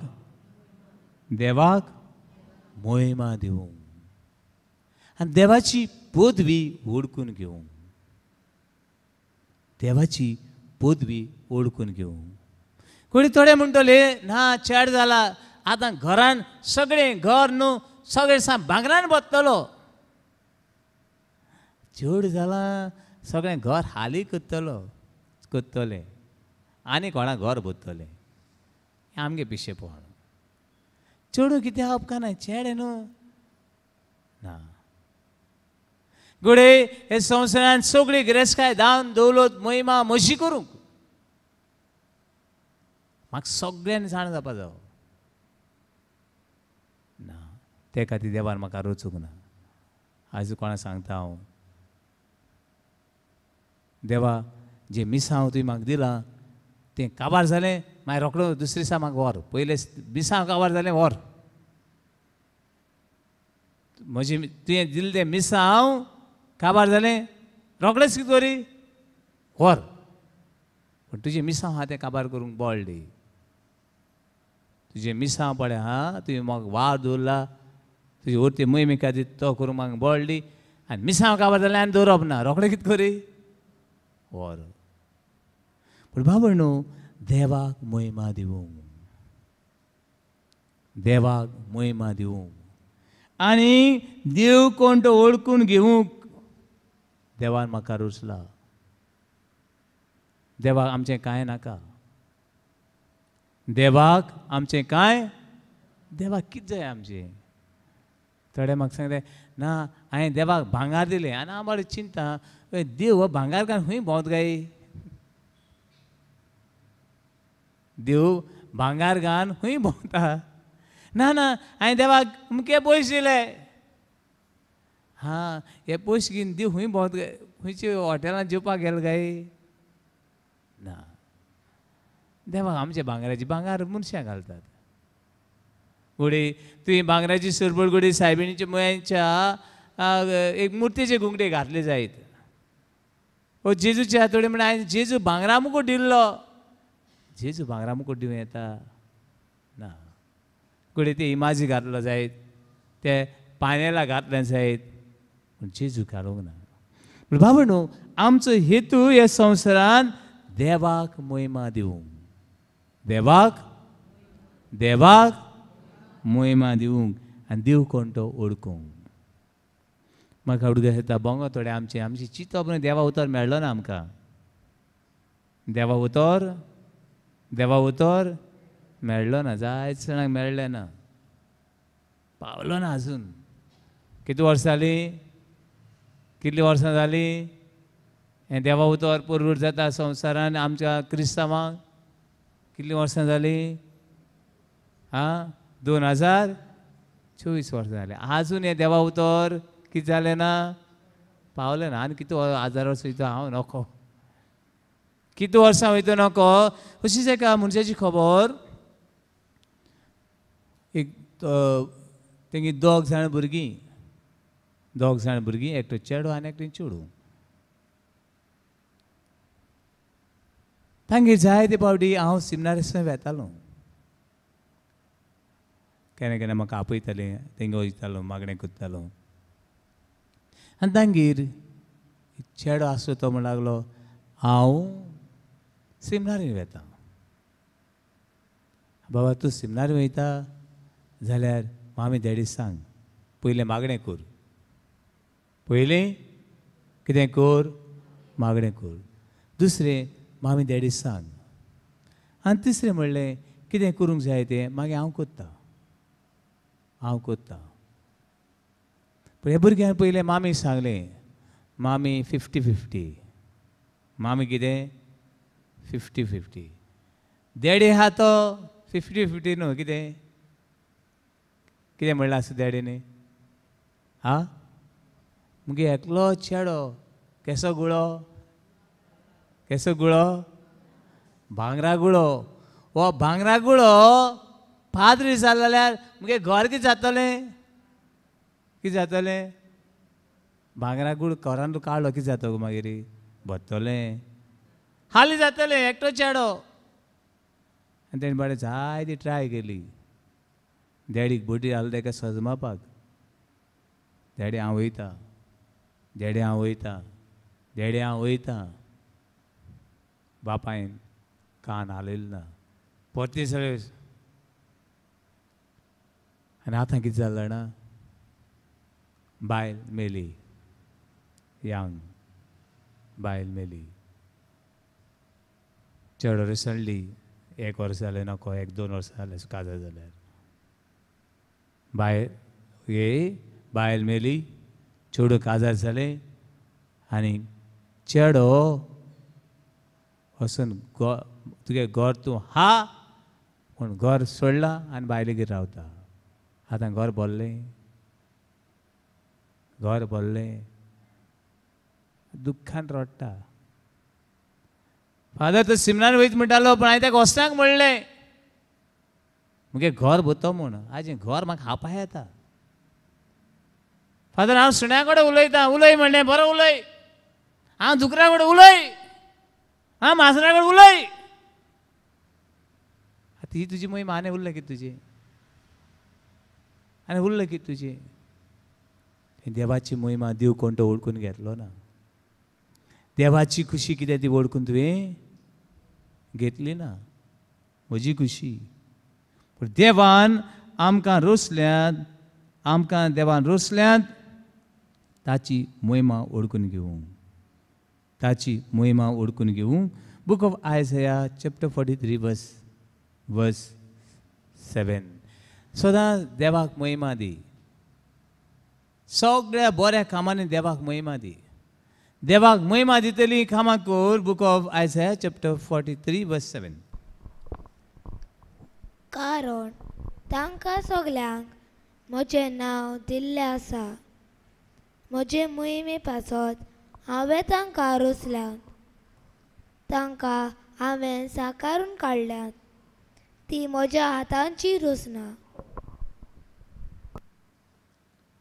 देवाक महिमा दिवंक आनी देवाची पदवी वळखून घेवंक, देवाची पदवी वळखून घेवंक. कोणी थोडे म्हणटले ना चेड जाला आतां घरान सगळें घर न्हू सगळें सा भांगरान भरतलो, चेड जाला सगळें घर हाली करतलो करतलें आनी कोणा घर भरतलें, आमगे पिशेपण. चेडूं कितें उपकारना, चेडे न्हू ना. घडये हे संवसारान सगळी गिरेस्तकाय दान दौलत महिमा म्हशी करूंक म्हाका सगळ्यांनी जाणा जावपा जावो ना, ते खातीर देवान म्हाका रोचूंक ना. आयज कोणा सांगता हांव, देवा जें मिसांव तुवें म्हाका दिलां तें काबार जालें मागीर रोखडो दुसरे दिसा म्हाका व्हर, पयले मिसांव काबार जालें व्हर, म्हजें तुवें दिलें तें मिसांव काबार जालें रोखडेंच कितें करी व्हर, पूण तुजें मिसांव आहा तें काबार करूंक बळ दी, तुजें मिसांव पळय आहा तुवें म्हाका वार दवरला तुजी वरती मोहिमे खातीर तो करूंक म्हाका बळ दी, आनी मिसांव काबार जालें आनी दवरप ना, रोखडें कितें करी व्हर. पूण बाबा न्हू, देवाक महिमा दिवंक, देवाक महिमा दिवंक आनी देव कोण तो वळखून घेवंक देवान म्हाका रोसला. देवाक आमचें कांय नाका, देवाक आमचें कांय, देवाक कितें जाय आमचें. थोडे म्हाका सांगले ना हांवें देवाक भांगार दिलें, आनी हांव बरें चिंता देव हो भांगार घालून खंय भोंवत काय, देव भांगार घालून खंय भोंवता, ना ना हांवें देवाक अमके पयशे दिले, हां हे पयशे घेवन देव खंय भोंवत काय, खंयचे हॉटेलांत जेवपाक गेले काय ना. देवाक आमच्या भांगराची भांगार मनशां घालतात. घोडे तुवें भांगराची सरपळ घोडे सायबिणीच्या मुयांच्या एक मुर्तीचे घुंगडे घातले जायत, ओ जेजूच्या हातोडी म्हणून हांवें जेजू भांगरा मुकूट दिल्लो, जेजू भांगरा मुकूट दिवं येता ना. घोडे ते इमाजी घातलो जायत, ते पानेला घातले जायत, पूण जेजू घालूंक ना. पूण बाबा न्हू, आमचो हेतू ह्या संवसारान देवाक महिमा दिवंक, देवाक, देवाक महिमा दिवंक आनी देव कोण तो वळखूंक. म्हाका उडगास येता बोंगो थोडे आमचें आमचें चिंतप न्हू, देवा उतर मेळ्ळो ना आमकां, देवा उतर, देवा उतर मेळ्ळो ना, जायत जाणांक मेळ्ळें ना, पावलो ना आजून. कितली वर्सां जालीं, कितलीं वर्सां जालीं हें देवा उतर परवड जाता संवसारान आमच्या क्रिस्तांवांक, कितलीं वर्सां जालीं, आं 2024 वर्सां जालीं, आजून हें देवा उतर कितें जालें ना, पावलें ना. आनी कितें हजार वर्सां वयता हांव नको, कितली वर्सां वयता नको. अशीच एका मनशाची खबर, एक तेंगे दोग जाण भुरगीं, दोग जाण भुरगीं, एकटो चेडो आनी एकटें चेडूं. तांगेर जायते फावटी हांव सिमनारेसान वेतालो, केन्ना केन्ना म्हाका आपयतालें, तेंगे वयतालो, मागणें करतालो. आनी तांगेर चेडो आसलो तो म्हण लागलो हांव सिमनारीन वता. बाबा तूं सिमनारी वयता जाल्यार मामी डॅडी सांग, पयलें मागणें कर, पयलें कितें कर, मागणें कर, दुसरें मामी डॅडी सांग, आनी तिसरें म्हणलें कितें करूंक जाय तें मागीर हांव करता, हांव करता. पूण हे भुरग्यान पयलें मामी सांगलें, मामी 50-50, मामी कितें 50-50, डॅडी आहा तो 50-50 न्हू, कितें कितें म्हणलां आसता डॅडीनी आं. मुगे एकलो चेडो केसो गुळो, केसो गुळो, भांगरा गुळो. हो भांगरा गुळो पाद्री जालो जाल्यार मुगे घर कितें जातलें, कितें जातलें? भांगरा गुळ घरान काडलो कितें जाता मागीर, भरतलें, हाली जातलें एकटो चेडो. आनी तेणें बाबडे जायती ट्राय केली, डॅडीक बोटी घालो तेका सजमापाक, डॅडी हांव वयता, डॅडी हांव वयता, डॅडी हांव वयता. बापायन कान हालयलो ना, परती सगळे. आनी आतां कितें जालें जाणा, बायल मेली, यांग बायल मेली, चेडो रिसंटली 1 वर्स जालें नको, 1-2 वर्सां जालें काजार जाल्यार, बायल हे बायल मेली, चेडो काजार जालें आनी चेडो वचून तुगे घर तूं हा पूण घर सोडलां आनी बायलेगेर रावता. आतां घर भरलें, घर भरलें, दुख्खान रडटा. फादर तो सिमनान वयत म्हणटालो, पूण हांवें ताका वचनाक म्हणलें, मुगे घर भरतो म्हूण, आजी घर म्हाका हापाय येता. फादर हांव सुण्या कडेन उलयतां, उलय म्हणलें, बरो उलय, हांव दुकरा कडेन उलय, हांव माजरा कडेन उलय. आतां ही तुजी मोहीम आनी उरल्या कितें तुजी, आनी उरलें कितें तुजी? देवाची मोहिमा देव कोण तो वळखून घेतलो ना, देवाची खुशी कितें ती वळखून तुवें घेतली ना, म्हजी खुशी. पूण देवान आमकां रोसल्यात, आमकां देवान रोसल्यात ताची मोहिमा वळखून घेवंक, ताची मोहिमा वळखून घेवंक. Book of Isaiah chapter 43 verse 7. सदां देवाक मोहिमा दी, सगळ्या बऱ्या कामांनी देवाक मोहिमा दी, देवाक मोहिमा दितली कामां कर. Book of Isaiah chapter 43 verse 7. कारण तांकां सगल्यांक म्हजें नांव दिल्लें आसा, म्हजे मोहिमे पासत हांवें तांकां रोसल्यात, तांकां हांवें साकारून काडल्यात, ती म्हज्या हातांची रोसना.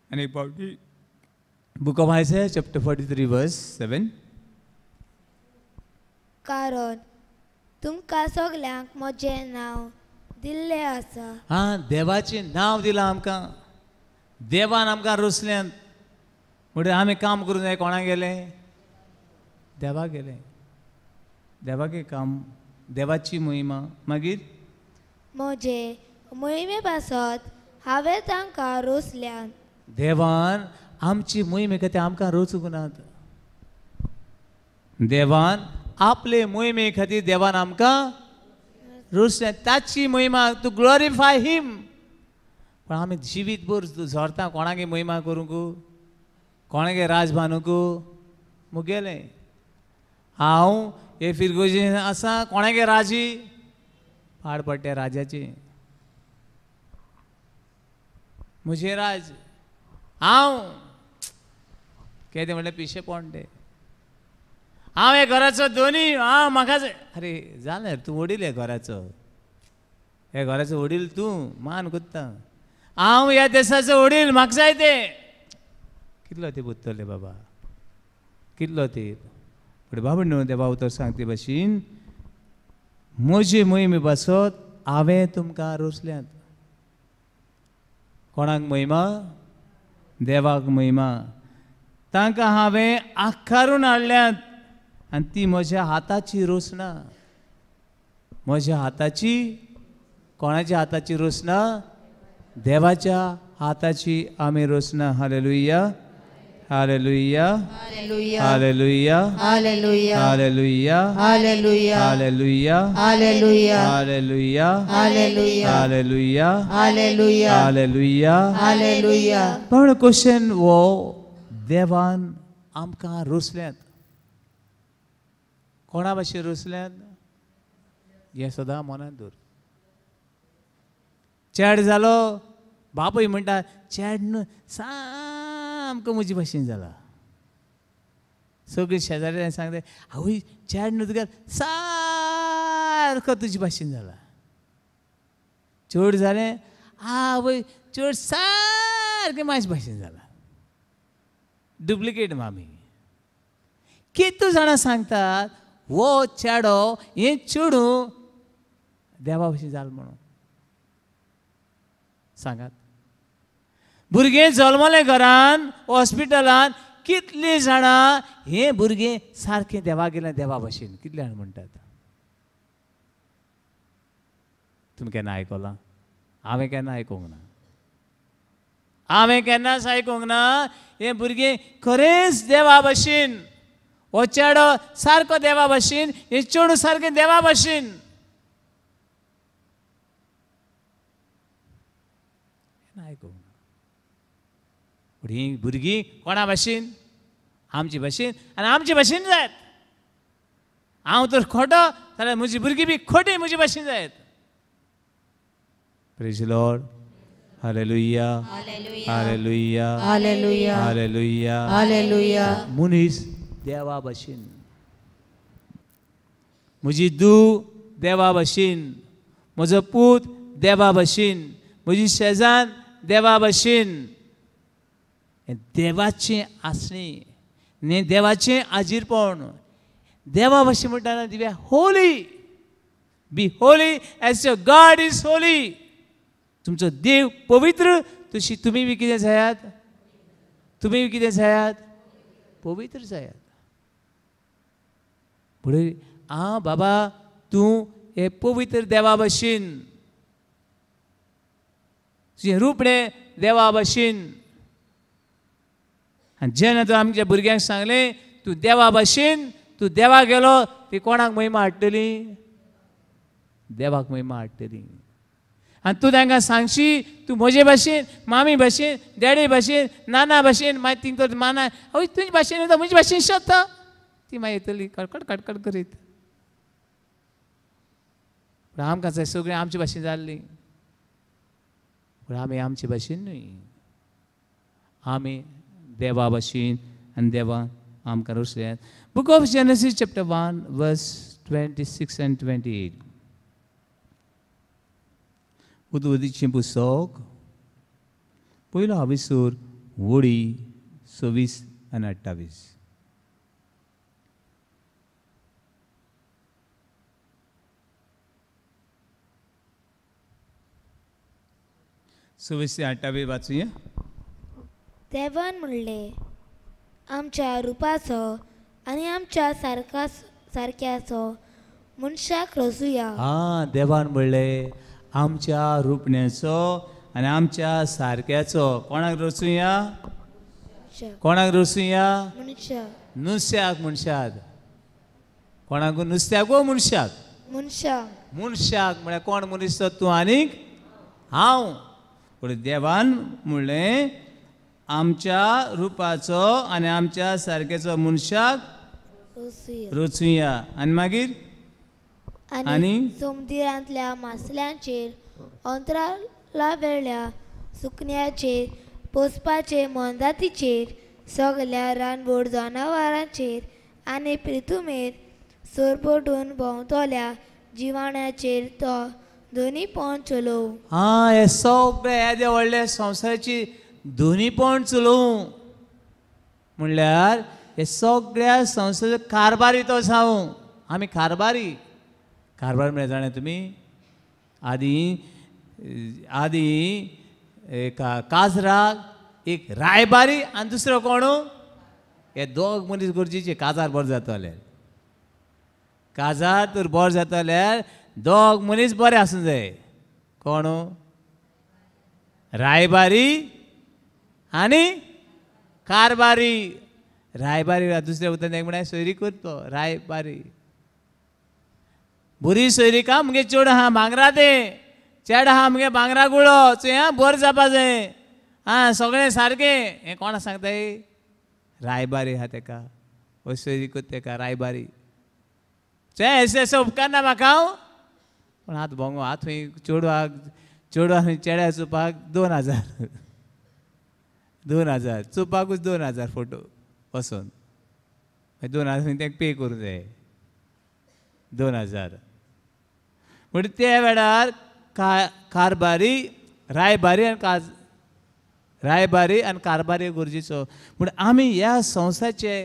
आनी एक फावटी book of Isaiah chapter 43 verse 7. कारण तुमकां सगल्यांक म्हजें नांव दिल्लें आसा. हां, देवाचें नांव दिलां आमकां, देवान आमकां रोसल्यात म्हणटकीर आमी काम करूंक जाय. कोणाक गेलें? देवाक गेलें, देवागे काम, देवाची मोहिमा. मागीर म्हजे मोहिमे पासत हांवें तांकां रोसल्यात. देवान आमची मोहिमे खातीर आमकां रोचूंक नात, देवान आपले मोहिमे खातीर देवान आमकां रोसल्यात, ताची मोहिमा टू ग्लोरिफाय हिम. पूण आमी जिवीत भर झरता कोणागे मोहिमा करूंक, कोणागे राज बांदूंक. मुगेलें हांव हे फिरगोजी आसा, कोणागे राजी पाड पडटे राजाची, म्हजें राज हांव कितें म्हणलें पिशेपण तें, हांव हे घराचो धनी, हांव म्हाका. अरे जालें, तूं वडील हे घराचो, हे घराचो वडील तूं, मान कोत्ता, हांव ह्या देसाचो वडील, म्हाका जाय तें. कितलो ते बुत्तले बाबा, कितलो ते. पूण बाबा न्हू देवा उतर सांगते भाशेन, म्हजे मोहिमे पासत हांवें तुमकां रोसल्यात. कोणाक मोहिमा? देवाक मोहिमा. तांकां हांवें आकारून हाडल्यात आनी ती म्हज्या हाताची रोसना. म्हज्या हाताची, कोणाच्या हाताची रोसना? देवाच्या हाताची आमी रोसना. Hallelujah, hallelujah, hallelujah, hallelujah, hallelujah, hallelujah, hallelujah, hallelujah, hallelujah, hallelujah, hallelujah. पण क्वेश्चन हो देवान आमकां रोसल्यात. कोणा भाशेन रोसल्यात हें सदां मनांत दवर. चेड जालो, बापूय म्हणटा चेड न्हू सामको म्हजे भाशेन जाला. सगळीं शेजारी सांगता आवय चेड न्हू तुका सारको तुजे भाशेन जाला. चेड जालें, आवय चेड सारकें म्हाजे भाशेन जाला. डुप्लिकेट मामी. कितू जाणां सांगतात हो चेडो हें चेडूं देवा भशेन जालें म्हणून सांगात. भुरगें जल्मलें घरान, हॉस्पिटलान, कितलीं जाणां हें भुरगें सारकें देवा गेलें देवा भशेन कितले जाण म्हणटात. तुमी केन्ना आयकलां? हांवें केन्ना आयकूंक ना. हांवें केन्नाच आयकूंक ना हें भुरगें खरेंच देवा भशेन, हो चेडो सारको देवा भशेन, हें चेडूं सारकें देवा भशेन. आयकूंक ना. पूण हीं भुरगीं कोणा भाशेन? आमचे भाशेन. आनी आमचे भाशेन जायत. हांव तर खोटो जाल्यार म्हजी भुरगीं बी खोटी म्हजे भाशेन जायत. Praise Lord. Hallelujah, hallelujah, hallelujah, hallelujah, hallelujah. मनीस देवा भशेन, म्हजी धूव देवा भशेन, म्हजो पूत देवा भशेन, म्हजी शेजान देवा भशेन. देवाचें आसणें न्ही, देवाचें आजीरपण. देवा भशेन म्हणटा Divya holy, be holy as your God is holy. तुमचो देव पवित्र तशी तुमी बी कितें जायात, तुमी बी कितें जायात, पवित्र जायात. म्हणून आं बाबा तूं हे पवित्र देवा भशेन, तुजें रुपणें देवा भशेन. आनी जेन्ना तूं आमच्या भुरग्यांक सांगलें तूं देवा भशेन, तूं देवा गेलो, ती कोणाक महिमा हाडटली? देवाक महिमा हाडटली. आनी तूं तांकां सांगशी तूं म्हजे भाशेन, मामी भाशेन, डॅडी भाशेन, नाना भाशेन, मागीर तिंग तर माना हय तुजे भाशेन येता, म्हजे भाशेन शकता, ती मागीर येतली कडकड कडकड करीत. पूण आमकां जाय सगळीं आमचे भाशेन जाल्ली. पूण आमी आमचे भाशेन न्हय, आमी देवा भाशेन आनी देवा आमकां रोसल्यात. Book of Genesis chapter 1 verse 26 and 28. उदवदीचें पुस्तक पयलो हावेसूर वळी 26 आनी 28. सव्वीस ते 28 वाचुया. देवान म्हणलें, आमच्या रुपाचो आनी आमच्या सारक्याचो मनशाक रचुया. हां, देवान म्हणलें आमच्या रुपण्याचो आनी आमच्या सारक्याचो कोणाक रचुया? कोणाक रचुया? नुस्त्याक. मनशाक. कोणाक? नुस्त्याक वो मनशाक? मनशाक. मनशाक म्हळ्यार कोण मनीस? तूं आनीक हांव. पूण देवान म्हणलें आमच्या रुपाचो आनी आमच्या सारक्याचो मनशाक रचुया. आनी मागीर आनी समुद्रांतल्या मासल्यांचेर, अंतराळा वेल्या सुकण्याचेर, पोसपाचे मोनजातीचेर, सगल्या रानवड जनावरांचेर आनी पृथुमेर सरपटून भोंवतल्या जिवाण्याचेर तो दोनीपण चलोवं. हां, हे सगळे येदे व्हडले संवसाराची दोनीपण चलोवं म्हणल्यार हे सगळ्या संवसाराचो कारभारी तो जावं. आमी कारभारी. कारभार म्हळ्यार जाणा तुमी? आदी आदी एका काजराक एक रायबारी आनी दुसरो कोण? हे दोग मनीस गरजेचे काजार बरें जाता जाल्यार. काजार तर बरें जाता जाल्यार दोग मनीस बरे आसूंक जाय. कोण? रायबारी आनी कारबारी. रायबारी दुसऱ्या उतरान एक म्हळ्यार सोयरी करतो. रायबारी बरी सोयरी का मुगे चेडो आहा भांगरा तें, चेडो आहा मुगे भांगरा गुळो, चोय बरें जावपा जाय, आं सगळें सारकें. हें कोणा सांगताय? रायबारी आहा तेका, हो सोयरी करता तेका रायबारी. चोय अशें अशें उपकारना म्हाका हांव, पूण आतां भोंगो आतां खंय चेडवाक, चेडवा खंय चेड्या चोवपाक 2000, 2000 चोवपाकूच 2000 फोटो वचोन मागीर 2000 खंय तेका पे करूंक जाय 2000. म्हणटा त्या वेळार कारबारी, रायबारी आनी रायबारी आनी कारबारी गरजेचो. पूण आमी ह्या संवसाराचे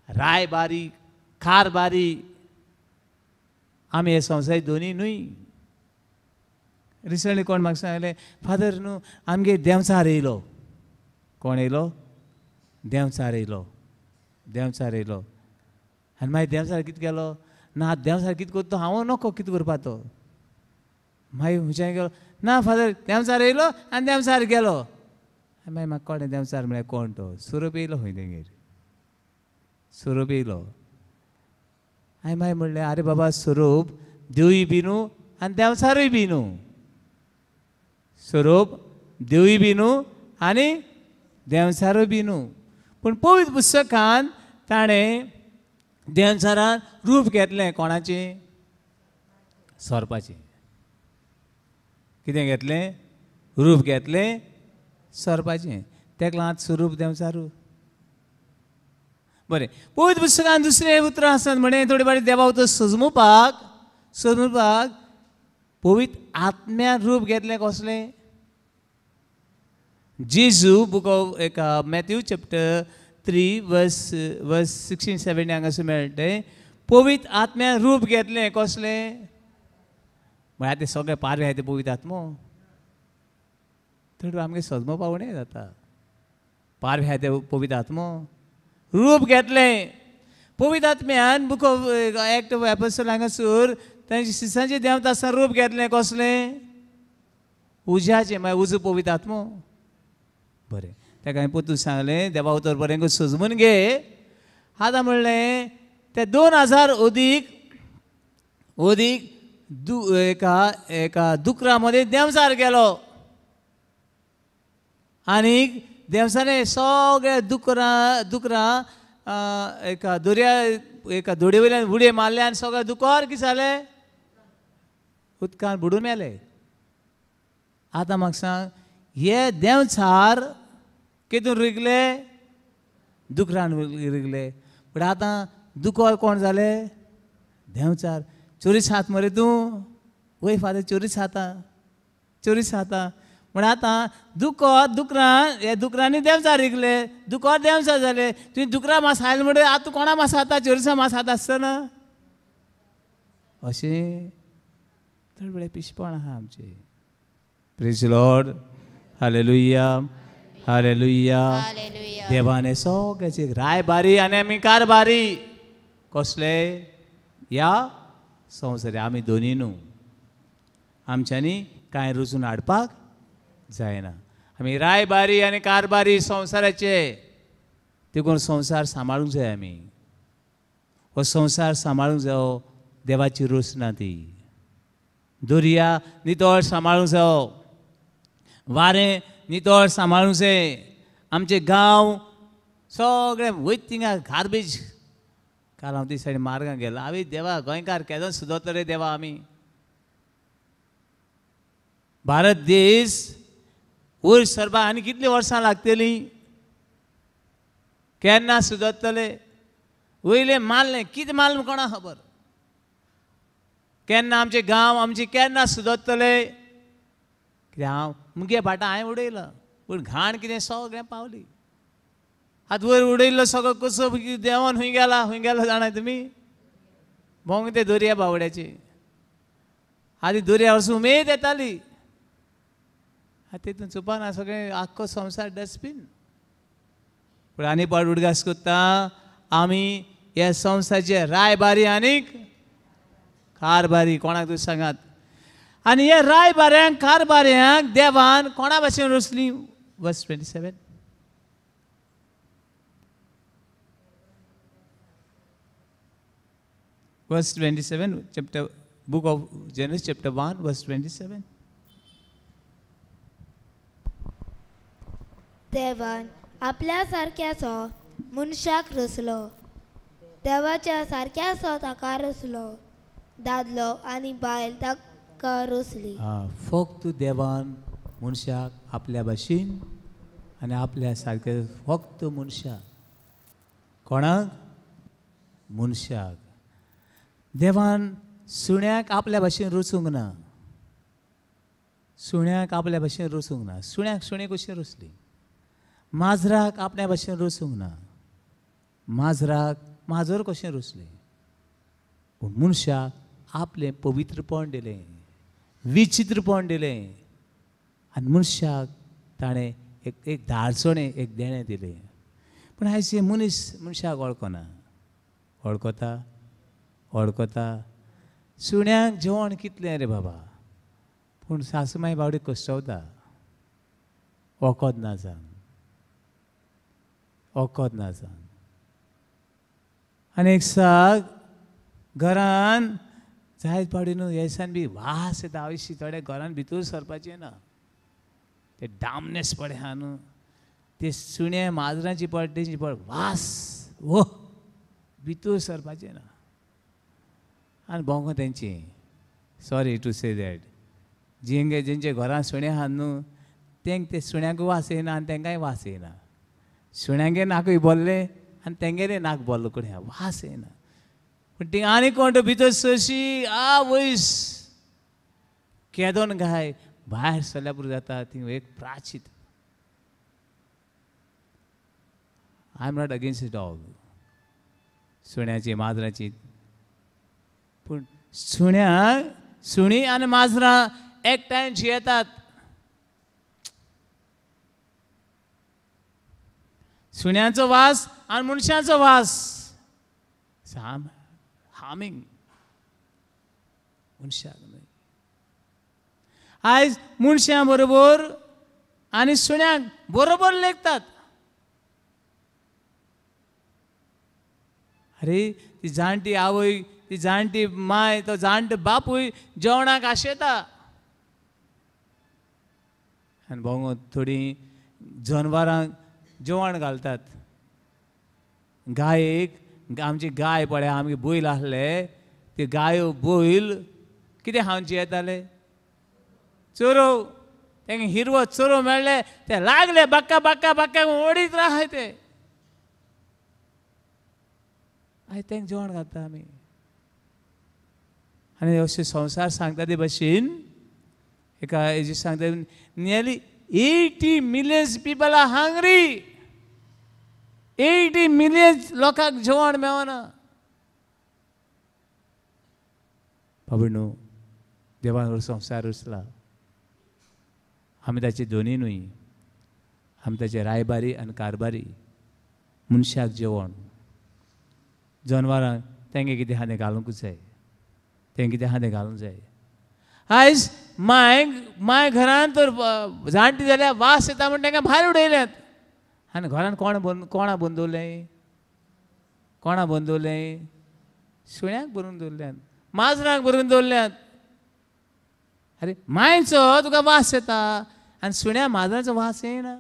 रायबारी कारबारी आमी हे संवसार दोनी न्हय. रिसंटली कोण म्हाका सांगलें, फादर न्हू आमगेर देंवचार येयलो. कोण येयलो? देंवचार येयलो. देंवचार येयलो आनी मागीर देंवचार कितें केलो ना, देंवचार कितें करता हांव नको कितें करपा तो. मागीर खंयच्यान गेलो ना फादर, देंवचार येयलो आनी देंवचार गेलो. आनी मागीर म्हाका कळ्ळें देंवचार म्हळ्यार कोण तो. सोरोप येयलो खंय तेंगेर, सोरोप येयलो. आनी मागीर म्हणलें, आरे बाबा सोरोप देवूय बी न्हू आनी देंवचारूय बी न्हू. सोरोप देवूय बी न्हू आनी देंवचारूय बी न्हू. पूण पवित्र पुस्तकान ताणें देंवचारान रूप घेतलें. कोणाचें? सोरपाचें. कितें घेतलें? रूप घेतलें सोरपाचें. तेका लागून स्वरूप देंवचारू. बरें, पवित्र पुस्तकान दुसरें उतरां आसात म्हणें थोडे फावटी देवा उतर सजमुपाक, सजमुपाक पवित्र आत्म्यान रूप घेतलें. कसलें? जेजू बुक ऑफ एका मॅथ्यू चॅप्टर 3 वर्स 16 17 हांगासर मेळटा. पवित्र आत्म्यान रूप घेतलें. कसलें? म्हळ्यार ते सगळे पारवे आहाय ते पवित्र आत्मो. थोडे आमगे सजमो पावणे जाता. पारवे आहाय ते पवित्र आत्मो रूप घेतलें. पवित्र आत्म्यान book of act of apostle हांगासर तांचे शिसांचे देंवता आसतना रूप घेतलें. कसलें? उज्याचें. मागीर उजो पवित्र आत्मो. बरें, ताका हांवें पोतून सांगलें, देवा उतर बरें सजमून घे. आतां म्हणलें ते 2000 अदीक अदीक एका एका दुकरा मदें देंवचार गेलो आनी देंवचारान सगळे दुकरां दुकरां एका दर्या एका दोडये वयल्यान उडयो मारले आनी सगळे दुकर कितें जालें? उदकान बुडून मेले. आतां म्हाका सांग, हे देंवचार कितून रिगले? दुकरान रिगले. पूण आतां दुकर कोण जाले? देंवचार. चोरीस हात मरे तूं? वय फादर चोरीस खाता, चोरीस खाता. म्हण आतां दुकर दुकरां हे दुकरांनी देंवचार रिगले, दुकर देंवचार जाले. तुवें दुकरां मास खायलें म्हणटकीर आतां तूं कोणा मास खाता? चोरिसां मास खाता आसतना. अशें थोडे वेळ पिशपण आहा आमचें. Praise lord. Hallelujah, hallelujah. देवान सगळ्याचे रायबारी आनी आमी कारबारी. कसले? ह्या संवसारी आमी दोनी न्हू. आमच्यांनी कांय रचून हाडपाक जायना. आमी रायबारी आनी कारबारी संवसाराचे. देखून संवसार सांबाळूंक जाय आमी. हो संवसार सांबाळूंक जायो. देवाची रचना ती. दर्या नितळ सांबाळूंक जायो, वारें नितळ सांबाळूंक जाय. आमचे गांव सगळे वयता थिंगा गार्बेज. काल हांव ती सायडीन मार्गां गेलो. हांवें देवा गोंयकार केदो सुदोतलो रे देवा. आमी भारत देश वयर सरपाक आनी कितलीं वर्सां लागतलीं? केन्ना सुदरतले? वयलें मारलें, कितें मारलें कोणा खबर. केन्ना आमचे गांव आमचे केन्ना सुदरतले? कित्याक हांव मुगे भाटां हांवें उडयलां, पूण घाण कितें सगळें पावली. आतां वयर उडयल्लो सगळो कसो देंवन खंय गेला, खंय गेलो जाणा तुमी? भोंग ते दर्या बावड्याचे. आदी दर्या वरसून उमेद येताली. आतां तितून चुपाना सगळें आख्खो संवसार डस्टबीन. पूण आनी पाड उडगास कोत्ता आमी ह्या संवसाराचे रायबारी आनीक कारबारी. कोणाक तूं सांगात? आनी ह्या रायबाऱ्यांक कारबाऱ्यांक देवान कोणा भाशेन रचली? वर्स 27. Verse 27, chapter, book of Genesis, chapter 1, verse 27. देवान आपल्या सारक्याचो मनशाक रचलो, देवाच्या सारक्याचो ताका रचलो, दादलो आनी बायल ताका रचली. फक्त देवान मनशाक आपल्या भाशेन आनी आपल्या सारक्या, फक्त मनशाक. कोणाक? मनशाक. देवान सुण्याक आपल्या भाशेन रचूंक ना. सुण्याक आपल्या भाशेन रचूंक ना. सुण्याक सुणें कशी रचली? माजराक आपल्या भाशेन रचूंक ना. माजराक माजर कशें रचलें? पूण मनशाक आपलें पवित्रपण दिलें, विचित्रपण दिलें आनी मनशाक ताणें एक एक धाडसणें एक देणें दिलें. पूण आयज हे मनीस मनशाक वळखना. वळखता? वळखता. सुण्याक जेवण कितलें रे बाबा, पूण सासूमाय बावडी कश्टवता, वखद ना जावन, वखद ना जावन. आनी एक साग घरान जायत पावटी न्हू हेसान बी वास येता आवयशी, थोडे घरान भितर सरपाचें ना, ते डामनेस पडे आहा न्हू, ते सुण्या माजरांची पड तेंची पड वास वो भितर सरपाचें ना. आनी भोंको तेंची, सॉरी टू से that, जेंगे जेंचे घरान सुणे आहा न्हू तेंक ते सुण्यांक वास येना आनी तेंकांय वास येना. सुण्यांगे नाकूय बोल्लें आनी तेंगेलें नाक बोल्लो कडेन वास येना. पूण ती आनी कोण तो भितर सरशी आ वयस केदोन गाय भायर सरल्या पुरो जाता ती एक प्राचीत. I am not against dog, सुण्याची माजराची, पूण सुण्या सुणी आनी माजरां एकठांय जियेतात. सुण्यांचो वास आनी मनशांचो वास साम हार्मिंग मनशाक न्हय. आयज मनशां बरोबर आनी सुण्यांक बरोबर लेखतात. अरे ती जाणटी आवय, ती जाणटी माय, तो जाणटो बापूय जेवणाक आशेता आनी भोंगो थोडीं जनवरांक जेवण घालतात. गायेक, आमची गाय पळय, आमगे बैल आसले, ते गायो बैल कितें खावन जियेताले? चोरोव. तेंगे हिरवो चोरोव मेळ्ळे ते लागले बाक्का बाक्का बाक्का ओडीत राहाय ते. आयज तेंक जेवण घालता आमी. आनी अशें संवसार सांगता ते भशेन एका हेजी सांगता, nearly 80 million people are hungry. 80 million लोकांक जेवण मेळना. बाबा न्हू, देवान हो संवसार रचला, आमी ताचे दोनी न्हय, आमी ताचे रायबारी आनी कारबारी. मनशाक जेवण, जनवरांक तेंगे कितें आहा तें घालूंकूच जाय, तें कितें आहा तें घालूंक जाय. आयज माय माय घरान तर जाणटी जाल्यार वास येता म्हूण तांकां भायर उडयल्यात. आनी घरान कोण कोणा बंद दवरलें? कोणा बंद दवरलें? सुण्याक भरून दवरल्यात, माजरांक भरून दवरल्यात. अरे मायचो तुका वास येता आनी सुण्या माजरांचो वास येना.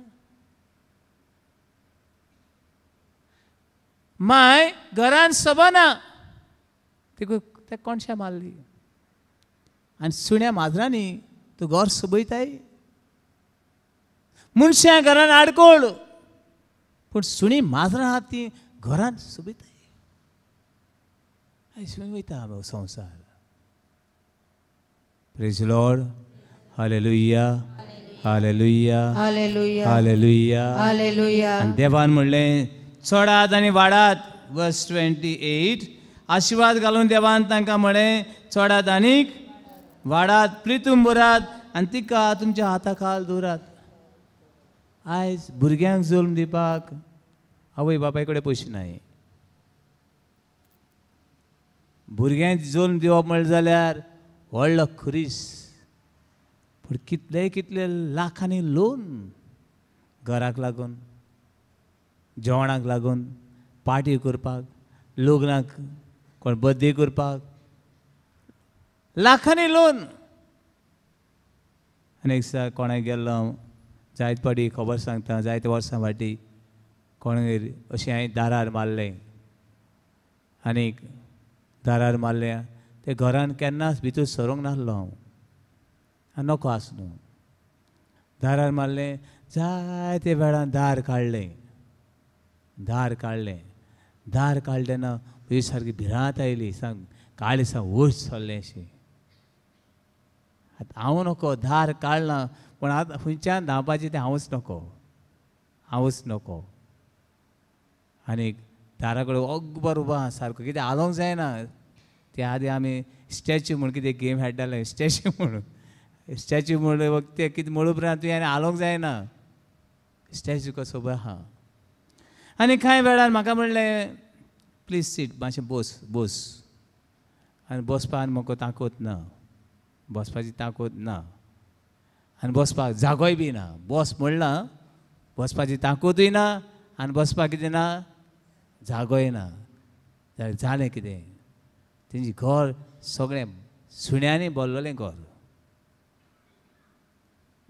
माय घरान सोबना, तिका ते कोणशा मारली आनी सुण्या माजरांनी तूं घर सोबयताय. मनशां घरान आडकोळ, पूण सुणी माजरां आहात ती घरान सोबयताय. आयज खंय वयता संवसार? Praise Lord. Hallelujah, hallelujah, hallelujah, hallelujah, hallelujah. आनी देवान म्हणलें चडात आनी वाडात. वर्स 28. आशिर्वाद घालून देवान तांकां म्हळें चडात आनीक वाडात, प्रितूम भरात आनी तिका तुमच्या हाता खाल दवरात. आयज भुरग्यांक जल्म दिवपाक आवय बापाय कडेन पयशे नाय. भुरग्यांक जल्म दिवप म्हणलें जाल्यार व्हडलो खुरीस, पूण कितले कितले लाखांनी लोन, घराक लागून, जेवणाक लागून, पार्टी करपाक, लग्नाक, कोण बर्थडे करपाक, लाखांनी लोन. आनी एक दिसा कोणाक गेल्लो हांव, जायते फावटी खबर सांगता, जायते वर्सां फाटीं कोणागेर अशें हांवें दारार मारलें आनी दारार मारलें ते घरान केन्नाच भितर सरूंक नासलो हांव, आनी नको आसलो. दारार मारलें, जायते वेळान दार काडलें, दार काडलें, दार काडलें तेन्ना म्हजी सारकी भिरांत आयली, सांग काळी सांग वयर सरलें अशें. आतां हांव नको दार काडलां, पूण आतां खंयच्यान धांवपाचें तें हांवूच नको, हांवूच नको. आनी दारा कडेन अकबर उबो आसा सारको, कितें हालोवंक जायना. ते आदी आमी स्टॅच्यू म्हूण कितें गेम खेळटाले, स्टॅच्यू म्हणून, स्टॅच्यू म्हणून ते कितें म्हणू उपरांत तुवें आनी हालोवंक जायना, स्टॅच्यू कसो उबो आसा. आनी कांय वेळार म्हाका म्हणलें प्लीज सीट, मातशें बस बस. आनी बसपाक म्हाका ताकद ना, बसपाची ताकद ना, आनी बसपाक जागोय बी ना. बस म्हणलां, बसपाची ताकदूय ना आनी बसपाक कितें ना, जागोय ना. जाल्यार जालें कितें, तेंचें घर सगळें सुण्यांनी भरलेलें घर,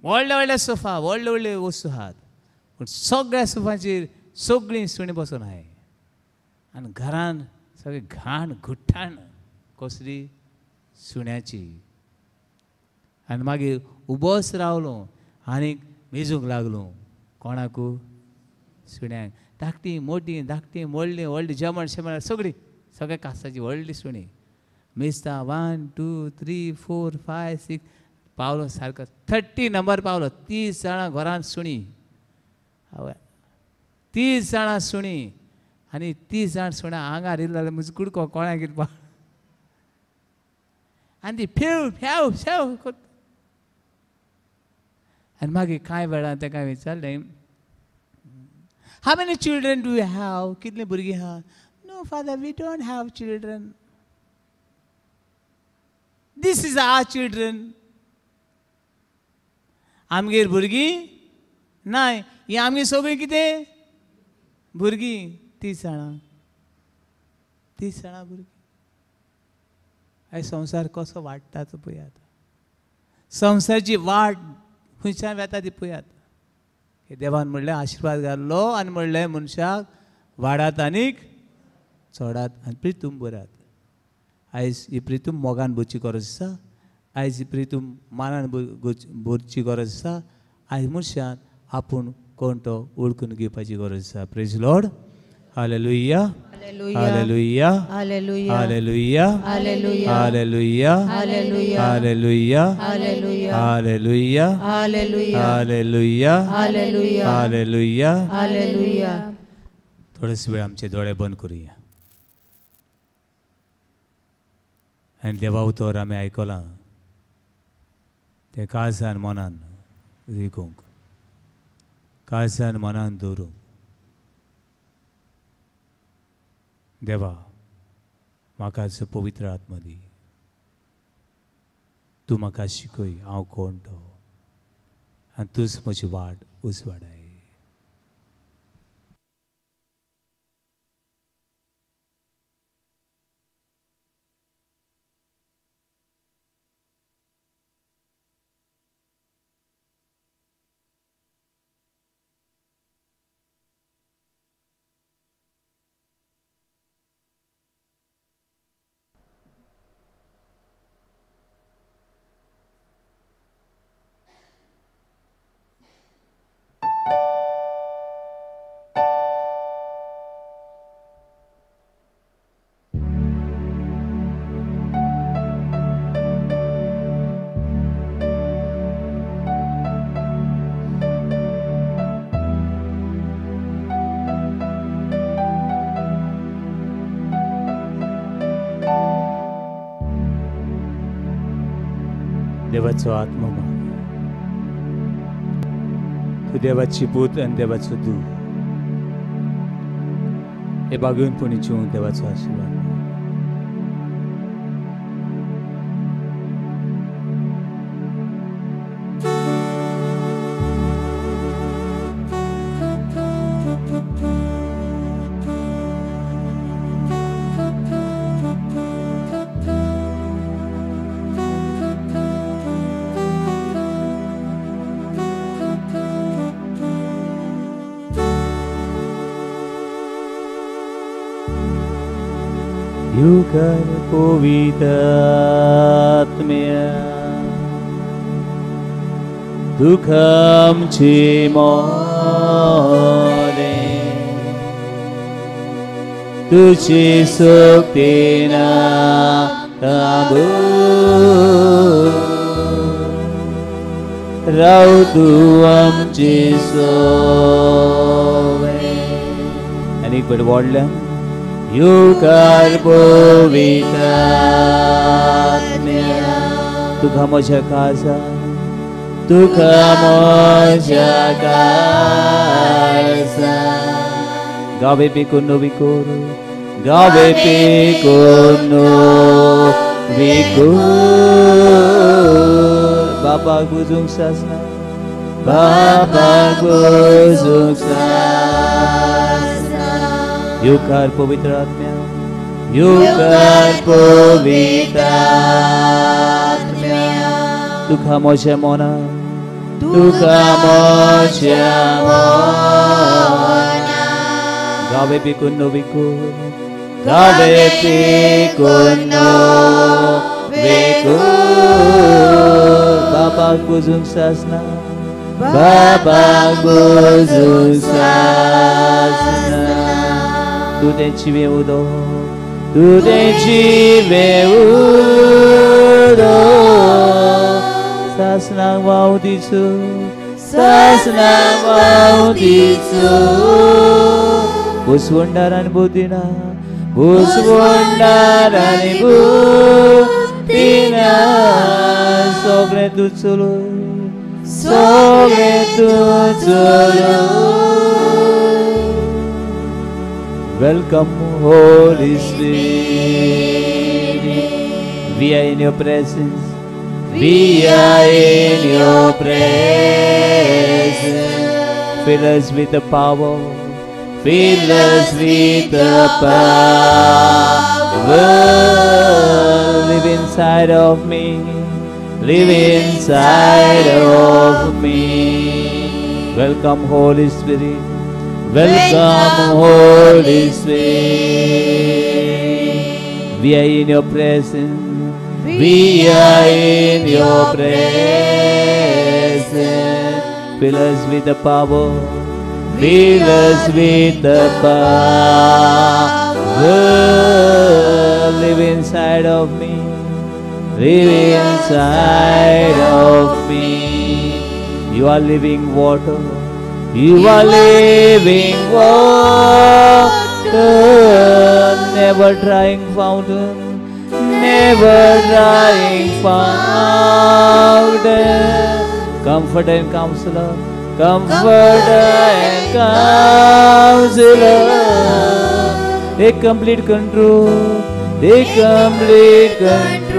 व्हडले व्हडले सोफा, व्हडले व्हडले वस्तू आहात, पूण सगळ्या सोफाचेर सगळीं सुणीं बसून आहाय. आनी घरान सगळी घाण घुट्टाण कसली, सुण्याची. आनी मागीर उबोच रावलो आनी मेजूंक लागलो, कोणाकू, सुण्यांक. धाकटी मोटी, धाकटी व्हडली व्हडली, जेवण शेमण सगळीं, सगळ्या कासाची व्हडली सुणी मेजता. 1 2 3 4 5 6 पावलो सारको 30 नंबर पावलो. 30 जाणां घरान सुणी, आवय 30 जाणां सुणी. आनी 30 जाण सुण्यां आंगार येयलो जाल्यार म्हजो कुडको कोणाक कितें पाव. आनी ती फेव फेव फेव करता. आनी मागीर कांय वेळान ताका विचारलें, How many children do you have? कितली भुरगीं आहा? No father, we don't have children. This is our children. आमगेर भुरगीं नाय, ही आमगेर सगळीं कितें भुरगीं. 30 जाणां, 30 जाणां भुरगीं. आयज संवसार कसो वाडटा तो पळयात, संवसाराची वाट खंयच्यान वेता ती पळयात. देवान म्हणलें आशिर्वाद घाल्लो आनी म्हणलें मनशाक वाडात आनीक चडात आनी प्रितूम भरात. आयज ही प्रितूम मोगान भरची गरज आसा, आयज ही प्रितूम मानान भरची गरज आसा. आयज मनशान आपूण कोण तो वळखून घेवपाची गरज आसा. Praise Lord. Hallelujah, hallelujah, hallelujah, hallelujah, hallelujah, hallelujah, hallelujah, hallelujah, hallelujah. थोडेच वेळ आमचे दोळे बंद करुया आनी देवा उतर आमी आयकलां तें काळजान मनान रिगूंक, काळजान मनान दवरूंक. देवा म्हाका पवित्र आत्मा दी, तूं म्हाका शिकय हांव कोण तो, आनी तूंच म्हजी वाट उजवाडाय. देवाचो आत्मा माग, तूं देवाची पूत आनी देवाचो दूत. हे बागेवन पुणीची देवाचो आशिर्वाद. युगर पवित्र आत्म्या दुखामची मोरे तुझी शक्तीना काबू राव तू आमची सोवे. आनी एक बरें वाडल्यान युकार पवित्र आत्म्या तुका म्हज्या काळजा तुका म्हज्या काळजा गावे पिकून विकोर गावे पिकून विकोर बापाक बुजूंक सासना बापाक बुजूंक सासना. युकार पवित्र आत्म्या युकार पवित्र आत्म्या तुका म्हज्या मना तुका म्हज्या मना गावे पिकून विकोर गावे पिकून विकोर बापाक बुजूंक सासना बापाक बुजूंक सासना. तुजें जिवें उदक तुजें जिवें उदक सासनाक वाव दिचो सासनाक वाव दिचो. भुसवंडार आनी बुद्दिना भुसवंडार आनी बुद्दिना सगळें तूं चलोय सगळें तूं चलोय. Welcome, Holy Spirit. We are in your presence. We are in your presence. Fill us with the power. Fill us with the power. Live inside of me. Live inside of me. Welcome, Holy Spirit. Welcome, Holy Spirit. We are in your presence. We are in your presence. Fill us with the power. Fill us with the power. Live inside of me. Live inside of me. You are living water. You are living water, never drying fountain, never drying fountain. Comforter and counselor, comforter and counselor. Take complete control, take complete control.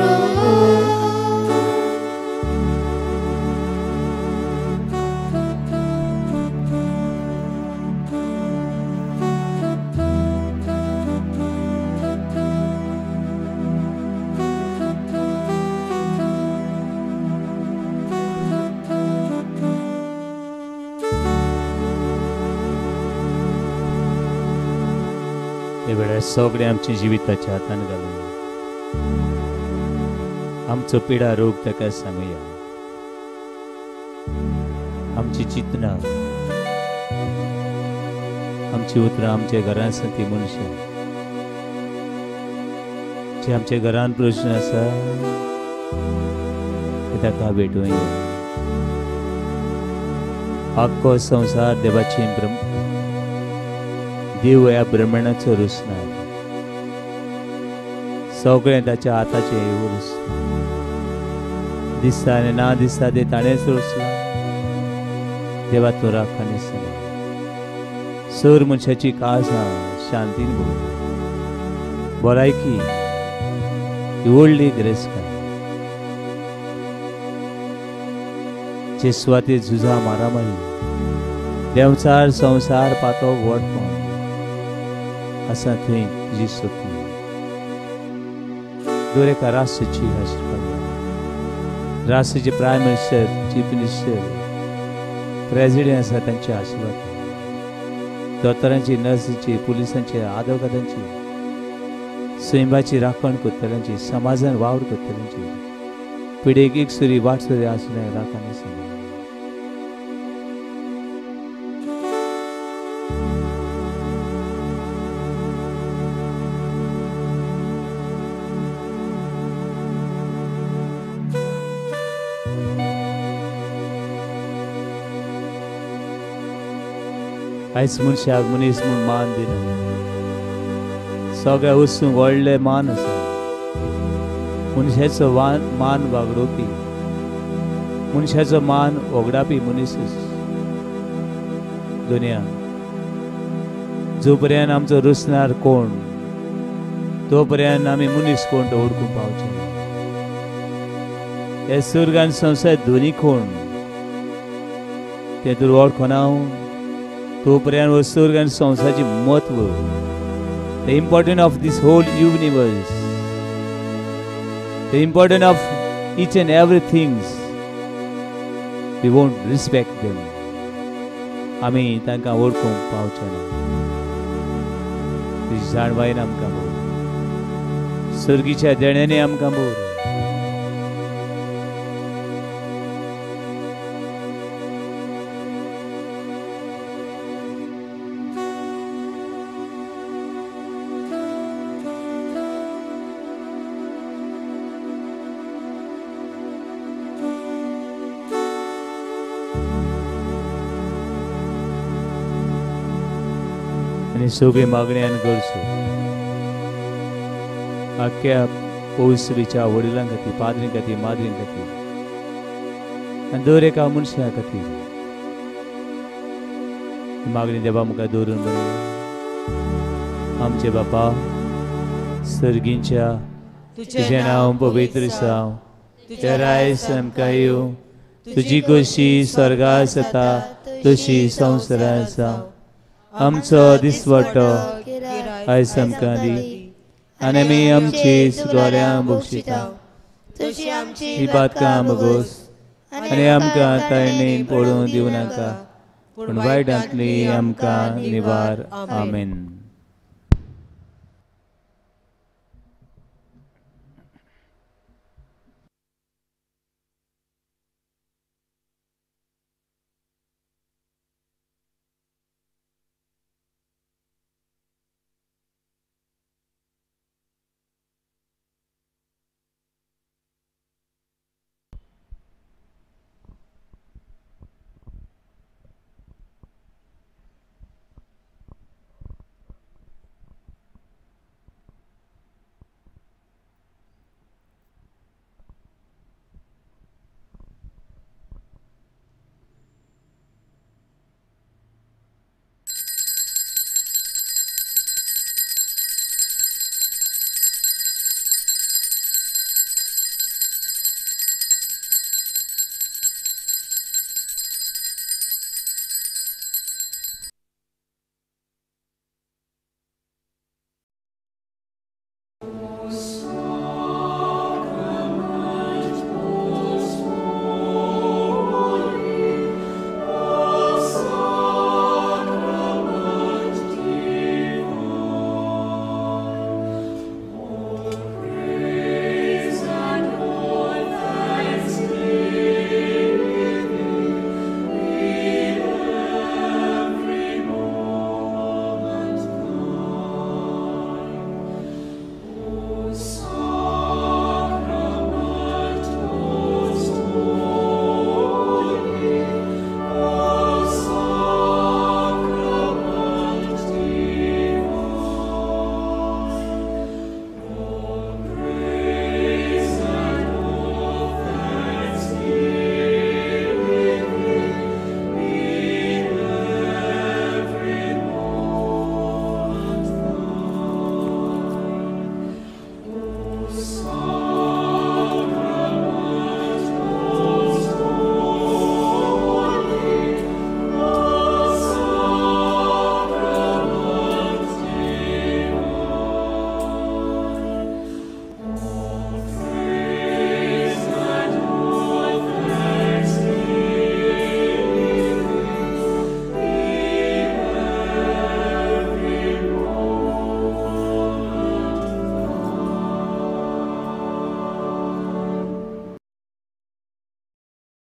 सगळे आमच्या जिविताच्या हातान घालून आमचो पिडा रोग ताका सांगुया, आमची चिंतना आमची उतरां आमच्या घरांत आसा ती मनशां जे आमच्या घरांत प्रश्न आसा ते ताका भेटोवया. आख्खो संवसार देवाचें ब्रह्म देव ह्या ब्रह्मणाचो रुसणार सगळें ताच्या हाताचें उरूस दिसता आनी ना दिसता तें ताणेंच रोसलां. देवा तूं राख आनी सांबाळ. सर मनशाची काळजां शांतीन भर, भलायकी ही व्हडली गिरेस्तकाय. जे सुवातेर झुजां मारामारी देंवचार संवसार पातो व्हडपण आसा थंय तुजी शक्ती दर एका राष्ट्राची आशिर्वाद. राष्ट्राचे prime minister, chief minister, president आसा तांचे आशिर्वाद, दोतोरांची, नर्सींची, पुलिसांची, आदवोगादांची, सैमाची राखण करतल्यांची, समाजान वावर करतल्यांची, पिडेक एक सुरी वाट सुरी आसल्या राखण आसा. आयज मनशाक मनीस म्हूण मान दिना, सगळ्या वस्तूंक व्हडलें मान आसा. मनशाचो मान वागडोवपी, मनशाचो मान वगडापी मनीसच दुनिया. जो पर्यंत आमचो रचणार कोण तो पर्यंत आमी मनीस कोण तो वळखूंक पावचे ना. हे स्वर्ग आनी संवसार दोनी कोण तें तूं वळखना तो पर्यंत हो स्वर्ग आनी संवसाराचें म्हत्व, the importance of this whole universe, the importance of each and every things, we won't respect them. आमी तांकां वळखूंक पावचे ना. तुजी जाणवायेन आमकां भर, सर्गीच्या देण्यांनी आमकां भर. आनी सगळी मागणी आनी गरजो आख्या पौसबीच्या वडिलां खातीर, पाद्रीं खातीर, माद्रीं खातीर आनी दर एका मनशा खातीर मागणी देवा मुखार दवरून बरी. आमचे बापा सर्गींच्या, तुजें नांव पवित्र जावं, तुजें राज आमकां येवं, तुजी खोशी स्वर्गार जाता तशी संवसारांत जावं. आमचो दिसवटो आयज आमकां दी आनी आमी आमची गोऱ्यां बक्षिता ही बातकां बगोस आनी आमकां ताळणेन पडून दिवं नाका, पूण वायटांतली आमकां निवार. आमेन.